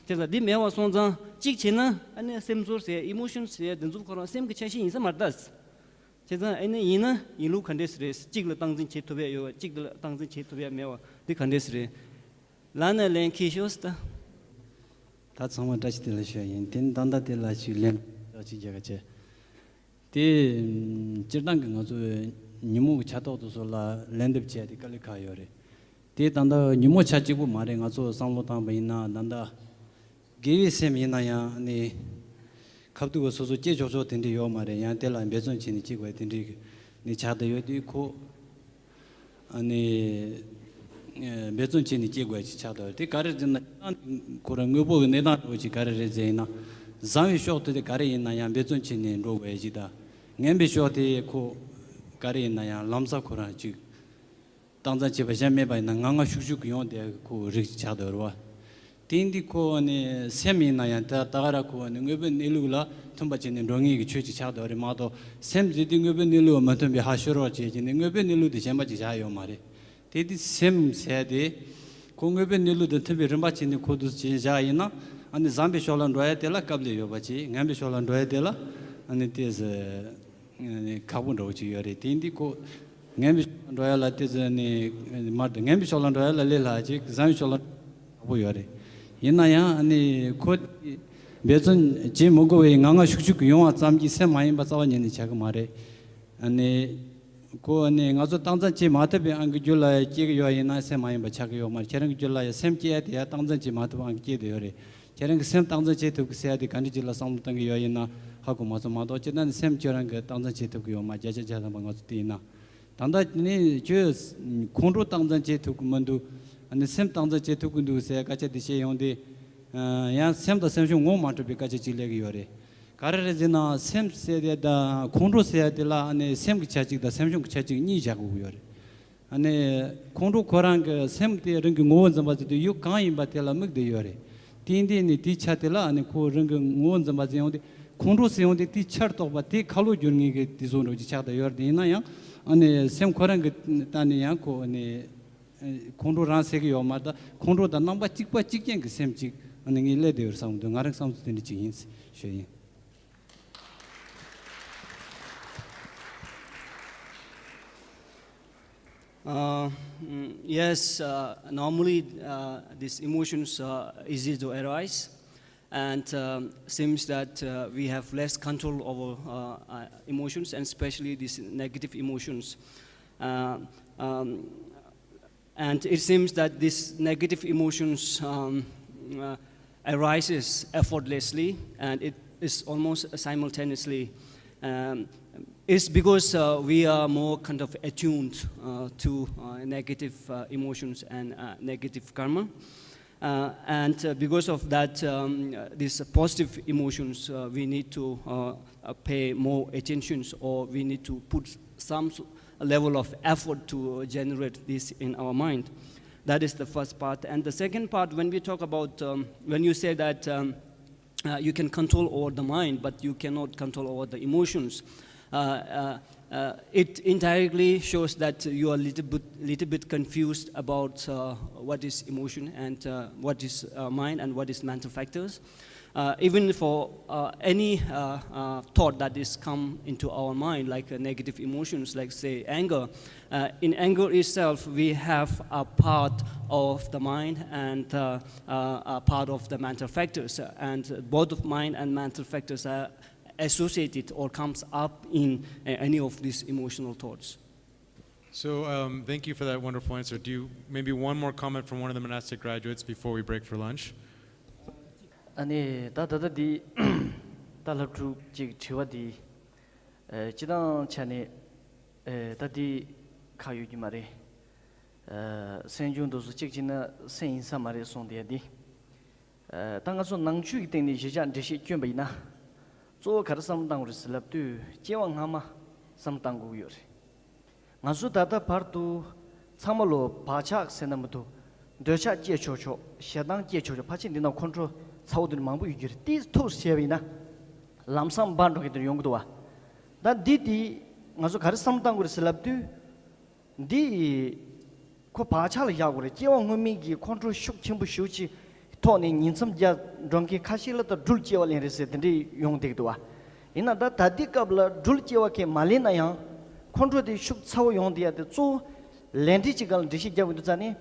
དེ་ཙང་འདི་མེད་པ་སོང་ཙང་གཅིག་བྱས་ན་ཨ་ནི་སེམས་ཚོར་ཟེར་ཡ་ཨི་མོ་ཤན་ཟེར་ཡ་དེ་ཚོ་ཁོ་རང་སེམས་ཀྱི་ཆ་ཤས་ཡིན་ས་མ་རེད་ད། བྱས་ཙང་ཨ་ནི་ཡིན་ན་ཡིན་ལུགས་ག་འདྲས་རེད། གཅིག་ལ་སྟངས་འཛིན་བྱེད་ཐུབ་ཡ་ཡོད་པ་གཅིག་ལ་སྟངས་འཛིན་བྱེད་ཐུབ་ཡ་མེད་པ་འདི་ག་འདྲས་རེད། ལ་ན་ལན་ཁྱེད་ཤོད་ད། ད་ཚང་མ་བཀྲ་ཤིས་བདེ་ལེགས་ཞུ་ཡ་ཡིན། དེ་ནི་ད་ལྟ་དེ་ལ་ཅིག་ལན་ཅིག་རྒྱག་ག་བྱས། དེ་སྤྱིར་བཏང་གི་ང་ཚོ་ཉིན་མོ་གི་ཆ་ཐོག་ཏུ་སོགས་ལ་ལན་འདེབས་བྱས་ཏེ་དཀའ་ལས་ཁག་ཡོད་རེད། དེ་ད་ལྟ་ཉིན་མོ་ཆ་གཅིག་པུ་མ་རེད། ང་ཚོ་བསམ་བློ་བཏང་པ་ཡིན་ན་ད་ལྟ་དགེ་བའི་སེམས་ཡིན་ན་ཡང་ནི་ཁ་ཐུག་གི་སོ་སོ་སྐྱེ་ཆོག་ཆོག་དེ་འདྲས་ཡོད་མ་རེད། ཡང་དེ་ལ་འབད་བརྩོན་བྱས་ནས་སྐྱེ་དགོས་དེ་འདྲས་ནི་ཆགས་བསྡད་ཡོད་དུས་ཁོ། ཨ་ནི་འབད་བརྩོན་བྱས་ནས་སྐྱེ་དགོས་ཀྱི་ཆགས་འདུག་དེ་ག་རེ་ཟེར་ན་ཁོ་རང་དངོས་པོ་གི་གནས་སྟངས་འདྲ་བོ་ཅིག་ག་རེ་རེད་ཟེར་ཡིན་ན། བཟང་བའི་ཕྱོགས་དེ་དེ་ག་རེ་ཡིན་ན་ཡང་འབད་བརྩོན་བྱས་ནས་འགྲོ་དགོས་ཀྱི་ད། ངན་པའི་ཕྱོགས་དེ་ཁོ་ག་རེ་ཡིན་ན་ཡང་ལམ་སང་ཁོ་རང་ཅིག་སྟངས་འཛིན་བྱས་པ་གཞན་མེད་པ་ཡིན་ན་ངང་ངམ་ཤུགས་ཤུགས་ཀྱིས་ཡོང་བསྡད་ཁོ་རིགས་ཅིག་ཆགས་འདུག་རེད་བ། དེ་འདི་ཁོ་ནི་སེམས་ཡིན་ན་ཡང་ད་ད་ག་ར་ཁོ་ནི་དངོས་པོའི་གནས་ལུགས་ལ་མཐུན་པ་བྱས་ནས་འགྲོ་ངེས་ཀྱི་ཆོས་ཅིག་ཆགས་འདུག་རེད་མ་གཏོགས། སེམས་ཟེར་དུས་དངོས་པོའི་གནས་ལུགས་མ་མཐུན་པའི་ཧ་ཤོར་བ་བྱས་ཀྱི་ནི་དངོས་པོའི་གནས་ལུགས་དེ་གཞན་པ་ཅིག་བཞག་ཡོད་མ་རེད། དེ་དུས་སེམས་ཟེར་དེ་ཁོ་དངོས་པོའི་གནས་ལུགས་དང་མཐུན་པའི་རིམ་པ་བྱས་ནས་ཁོ་འདུག་བྱས་བཞག་ཡིན་ན། ཨ་ནི་བཟང་པའི་ཕྱོགས་ལ་འགྲོ་ཡ་དེ་ལ་སྐབས་ལས་ཡོད་པ་བྱས། ངན་པའི་ཕྱོགས་ལ་འགྲོ་ཡ་དེ་ལ་ཨ་ནི་ཏོག་ཙམ་ཁག་པོ་འདྲ་བོ་ཅིག་ཡོད་རེད། དེ་འདི་ཁོ་ངན་པའི་ཕྱོགས་ལ་འགྲོ་ཡ་ལ་ཏོག་ཙམ་ནི་མར་དུ་ངན་པའི་ཕྱོགས་ལ་འགྲོ་ཡ་ལ་ལས་སླ་ཅིག་བཟང་པའི་ཕྱོགས་ལ་ཁག་པོ་ཡོད་རེད། ཡིན་ན་ཡང་ཨ་ནི་ཁོ་འབད་བརྩོན་བྱེད་མི་དགོས་པའི་ངང་ངམ་ཤུགས་ཤུགས་ཀྱིས་ཡོང་བ་ཙམ་གྱིས་སེམས་མ་ཡིན་པ་རྩ་བ་ཉིད་ནས་ཆགས་ཀྱི་མ་རེད། ཨ་ནི་ཁོ་ཨ་ནི་ང་ཚོ་སྟངས་འཛིན་བྱེད་མ་ཐུབ་པའི་ཨང་གི་རྒྱུད་ལ་ཡ་སྐྱེ་གི་ཡོད་ཡིན་ན་སེམས་མ་ཡིན་པ་ཆགས་ཀྱི་ཡོད་མ་རེད། ཁྱེད་རང་གི་རྒྱུད་ལ་ཡ་སེམས་སྐྱེ་ཡ་དེ་ཡ་སྟངས་འཛིན་བྱེད་མ་ཐུབ་པའི་ཨང་གིས་སྐྱེས་བསྡད་ཡོད་རེད། ཁྱེད་རང་གི་སེམས་སྟངས་འཛིན་བྱེད་ཐུབ་ཀྱི་ཟེར་ཡ་དེ་ག་འདྲ་ཅིག་ལ་བསམ་བློ་བཏང་གི་ཡོད་ཡིན་ན་ཧ་གོ་མ་སོང་། མ་གཏོགས་སྤྱིར་ན་ནི་སེམས་ཁྱོད་རང་གི་སྟངས་འཛིན་བྱེད་ཐུབ་ཀྱི་ཡོད་མ་རེད། བརྒྱ་ཆ་བརྒྱ་ཐམ་པ་ང་ཚོ་དེ་ཡིན་ན། ད་ལྟ་ནི་ཁྱོད་ཁོང་ཁྲོ་སྟངས་འཛིན་བྱེད་ཐུབ་ཀྱི་མི་འདུག་ཨ་ནི་སེམས་སྟངས་འཛིན་བྱེད་ཐུབ་ཀྱི་འདུག་ཟེར་སྐད་ཆ་དེ་བཤད་ཡོང་དུས། ཡང་སེམས་དང་སེམས་བྱུང་ངོ་མ་འཕྲོད་པའི་སྐད་ཆ་ཅིག་སླེབས་ཀྱི་ཡོད་རེད། ག་རེ་རེད་ཟེར་ན་སེམས་ཟེར་དེ་དང་ཁོང་ཁྲོ་ཟེར་ཡ་དེ་ལ་ཨ་ནི་སེམས་ཀྱི་ཆ་གཅིག་དང་སེམས་བྱུང་གི་ཆ་གཅིག་གཉིས་བཞག་དགོས་ཀྱི་ཡོད་རེད། ཨ་ནི་ཁོང་ཁྲོ་ཁོ་རང་གི་སེམས་དེ་རང་གི་ངོ་བོ་འཛིན་པ་ཟེར་དུས་ཡུལ་གང་ཡིན་པ་དེ་ལ་དམིགས་བསྡད་ཡོད་རེད། དེ་འདི་ནི་དེའི་ཆ་དེ་ལ་ཨ་ནི་ཁོ་རང་གི་ངོ་བོ་འཛིན་པ་ཟེར་ཡོང་དུས་ཁོང་ཁྲོ་ཟེར་ཡོང་དུས་དེའི་ཆར་གཏོགས་པ་དེ་ཁ་ལོ་བསྒྱུར་ངེས་ཀྱི་དེ་བཟོ་འདྲ་ཅིག་ཆགས་བསྡད་ཡོད་རེད། ཡིན་ན་ཡང་ཨ་ནི་སེམས་ཁོ་རང་གི་ལྟ་ནས་ཡང་ཁོ་ཨ་ནི་ཁོང་ཁྲོ་རང་ཟེར་གི་ཡོད་མ་རེད། ད་ཁོང་ཁྲོ་དང་རྣམ་པ་གཅིག་པ་གཅིག་རྐྱང་གི་སེམས་གཅིག་ཨ་ནི་ངས་སླེབས་བསྡད་ཡོད་རེད་བསམ་གི་འདུག་ང་རང་བསམ་ཚུལ་དེ་འདྲ་ཅིག་ཡིན་ཞུ་ཡིན། Uh, mm, yes, uh, normally uh, these emotions are easy to arise, and um, seems that uh, we have less control over uh, uh, emotions, and especially these negative emotions. Uh, um, and it seems that these negative emotions um, uh, arises effortlessly, and it is almost simultaneously. Um, it's because uh, we are more kind of attuned uh, to uh, negative uh, emotions and uh, negative karma. Uh, and uh, because of that, um, uh, these positive emotions, uh, we need to uh, uh, pay more attentions, or we need to put some s- level of effort to generate this in our mind. That is the first part. And the second part, when we talk about, um, when you say that um, uh, you can control over the mind, but you cannot control over the emotions. Uh, uh, uh, it indirectly shows that you are a little bit, little bit confused about uh, what is emotion and uh, what is uh, mind and what is mental factors. Uh, even for uh, any uh, uh, thought that is come into our mind, like uh, negative emotions, like say anger, uh, in anger itself, we have a part of the mind and uh, uh, a part of the mental factors, uh, and both of mind and mental factors are associated or comes up in uh, any of these emotional thoughts. So um, thank you for that wonderful answer. Do you maybe one more comment from one of the monastic graduates before we break for lunch? ཨ་ནི་ད་ད་ལྟ་འདི་ད་སློབ་ཕྲུག་ཅིག་དྲི་བ་འདི་ཨེ་སྤྱི་བཏང་ཆ་ནས་ཨེ་ད་འདི་ཁག་ཡོད་ཀྱི་མ་རེད། ཨེ་སེམས་བྱུང་དུ་སུ་གཅིག་བྱས་ན་སེམས་ཡིན་ས་མ་རེད་གསུངས་དེ་འདི། ཨེ་ད་ང་ཚོ་ནང་ཆོས་ཀྱི་སྟེང་ནས་གཞིར་བཞག་འགྲེལ་བཤད་བསྐྱོན་པ་ཡིན་ན། གཙོ་བོ་ག་རེ་བསམ་བློ་བཏང་དགོས་རེད་ཟེར་ལབ་དུས་སྐྱེ་བ་སྔ་མ་བསམ་བློ་བཏང་དགོས་ཀྱི་ཡོད་རེད། ང་ཚོ་ད་ལྟ་བར་དུ་ཚང་མ་ལོ་བག་ཆགས་ཟེར་ན་མི་འདུག་འདོད་ཆགས་སྐྱེ་ཆོག་ཆོག་ཞེ་སྡང་སྐྱེ་ཆོག་ཆོག་ཕལ་ཆེར་འདི་ནང་ཁོང་ཁྲོ་ཚ་བོ་དེ་འདྲ་མང་པོ་ཡོད་ཀྱི་རེད། དེ་ཐུགས་སུ་བྱས་པ་ཡིན་ན་ལམ་སང་འབར་འགྲོ་མཁན་དེ་འདྲ་ཡོང་གི་འདུག་བ། ད་འདི་དེ་ང་ཚོ་ག་རེ་བསམ་བློ་བཏང་དགོས་རེད་ཟེར་ལབ་དུས། འདི་ཁོ་བག་ཆགས་ལ་བཞག་དགོས་རེད། སྐྱེ་བ་སྔོན་མའི་གི་ཁོང་ཁྲོ་ཤུགས་ཆེན་པོ་ཞེ་པོ་ཅིག་ཐོག་ནས་ཉིང་མཚམས་རྒྱག་འགྲོ་མཁན་ཁ་ཤས་ལ་ད་སྦྲུལ་སྐྱེ་བ་ལེན་རེད་ཟེར་དེ་འདྲས་ཡོང་བསྡད་ཀྱི་འདུག་བ། ཡིན་ན་ད་ད་ལྟའི་སྐབས་ལ་སྦྲུལ་སྐྱེ་བ་གས་མ་ལེན་ན་ཡང་ཁོང་ཁྲོ་དེ་ཤུགས་ཚ་བོ་ཡོང་བསྡད་ཡ་དེ་གཙོ་བོ་ལས་འབྲས་ཅིག་སྒང་ལ་འགྲེལ་བཤད་རྒྱག་དགོས་འདུག་ཙང་ནས།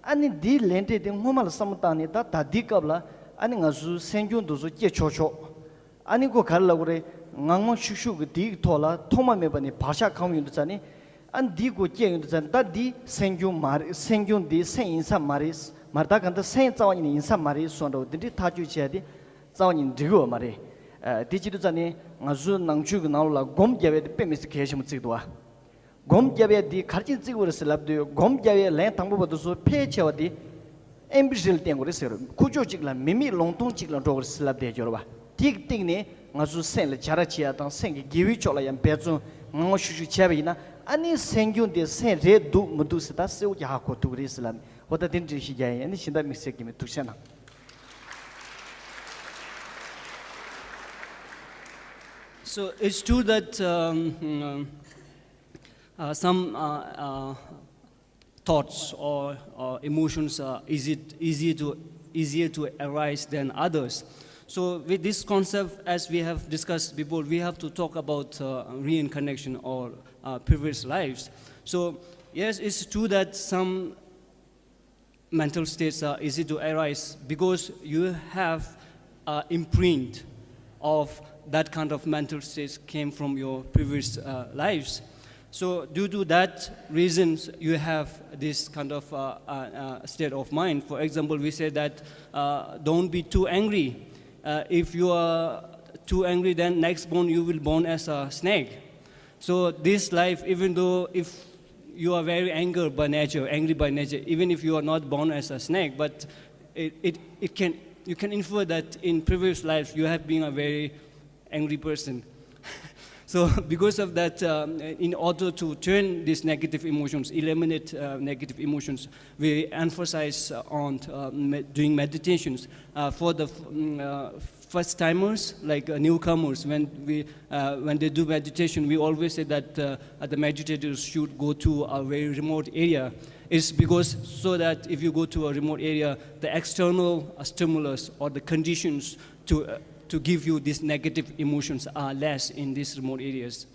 ཨ་ནི་འདིའི་ལས་འབྲས་དེ་སྔོན་མ་ལ་བསམ་བློ་བཏང་ནས་ད་ད་ལྟའི་སྐབས་ལ་ཨ་ནི་ང་ཚོའི་སེམས་བྱུང་འདི་ཚོ་སྐྱེ་ཆོག་ཆོག་ཨ་ནི་ཁོ་ག་རེ་ལབ་དགོས་རེད། ངང་མོ་ཤུག་ཤུག་གི་དེའི་ཐོག་ལ་ཐོག་མ་མེད་པ་ནས་བག་ཆགས་གང་ཡོང་དུས་ཙ་ནི། ཨ་ནི་འདིའི་སྒོ་སྐྱེ་ཡོང་དུས་ཙ་ནི་ད་འདི་སེམས་བྱུང་མ་རེད། སེམས་བྱུང་འདི་སེམས་ཡིན་ས་མ་རེད། མ་རེད་ད་ག་འདི་སེམས་རྩ་བ་ཉིད་ནས་ཡིན་ས་མ་རེད་སོགས་འདྲ་བོ་འདི་འདྲའི་ཐག་གཅོད་བྱས་ཏེ་རྩ་བ་ཉིད་ནས་འགྲིག་གི་ཡོད་མ་རེད། ཨ་དེ་བྱེད་དུས་ཙ་ནི་ང་ཚོའི་ནང་ཆོས་ཀྱི་ནང་ལོགས་ལ་སྒོམ་རྒྱབ་ཡས་དེ་དཔེ་མི་སྲིད་གལ་ཆེན་པོ་བརྩི་གི་འདུག་བ། སྒོམ་རྒྱབ་ཡས་འདི་ག་རེ་བྱས་བརྩི་དགོས་རེད་ཟེར་ལབ་དུས་སྒོམ་རྒྱབ་ཡས་ལན་དང་པོ་བར་དུ་སོ་ཕལ་ཆེ་བ་འདི་ཨེམ་བི་རི་ལ་བརྟེན་དགོས་རེད་ཟེར། ཁུག་ཀྱོག་གཅིག་ལ་མི་མེད་ལུང་སྟོང་གཅིག་ལ་འགྲོ་དགོས་རེད་ཟེར་ལབ་བསྡད་ཡོད་རེད་བ། དེ་གི་སྟེང་ནས་ང་ཚོའི་སེམས་ལ་བྱ་ར་བྱེད་ཡ་དང་སེམས་ཀྱི་དགེ་བའི་ཕྱོགས་ལ་ཡང་འབད་བརྩོན་ངང་ངམ་ཤུགས་ཤུགས་བྱས་པ་ཡིན་ན་ཨ་ནི་སེམས་བྱུང་དེ་སེམས་རེད་འདུག་མི་འདུག་ཟེར་ད་གསལ་བོ་ཅིག་ཧ་གོ་ཐུབ་ཀྱི་རེད་ཟེར་ལབ་ནས་འོ་ད་དེ་འདྲ་ཞིག་རྒྱག་ཡིན། ཨ་ནི་གཞན་དག་དམིགས་བསལ་གྱི་མི་ཐུགས་རྗེ་གནང་། So it's true that um, mm, uh, some uh, uh, thoughts or, or emotions are easy, easy to, easier to arise than others. So with this concept, as we have discussed before, we have to talk about uh, reincarnation or uh, previous lives. So yes, it's true that some mental states are easy to arise because you have an imprint of that kind of mental states came from your previous uh, lives. So due to that reasons, you have this kind of uh, uh, uh, state of mind. For example, we say that uh, don't be too angry. Uh, if you are too angry, then next born you will born as a snake. So this life, even though if you are very angry by nature, angry by nature, even if you are not born as a snake, but it, it, it can, you can infer that in previous lives you have been a very angry person. So because of that, um, in order to turn these negative emotions, eliminate uh, negative emotions, we emphasize uh, on uh, me- doing meditations uh, for the f- mm, uh, first timers, like uh, newcomers. When we uh, when they do meditation, we always say that uh, the meditators should go to a very remote area. It's because so that if you go to a remote area, the external uh, stimulus or the conditions to uh, to give you these negative emotions are less in these remote areas.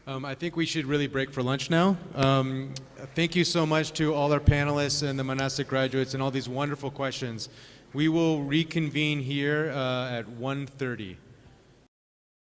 Um, I think we should really break for lunch now. Um, thank you so much to all our panelists and the monastic graduates and all these wonderful questions. We will reconvene here uh, at one thirty.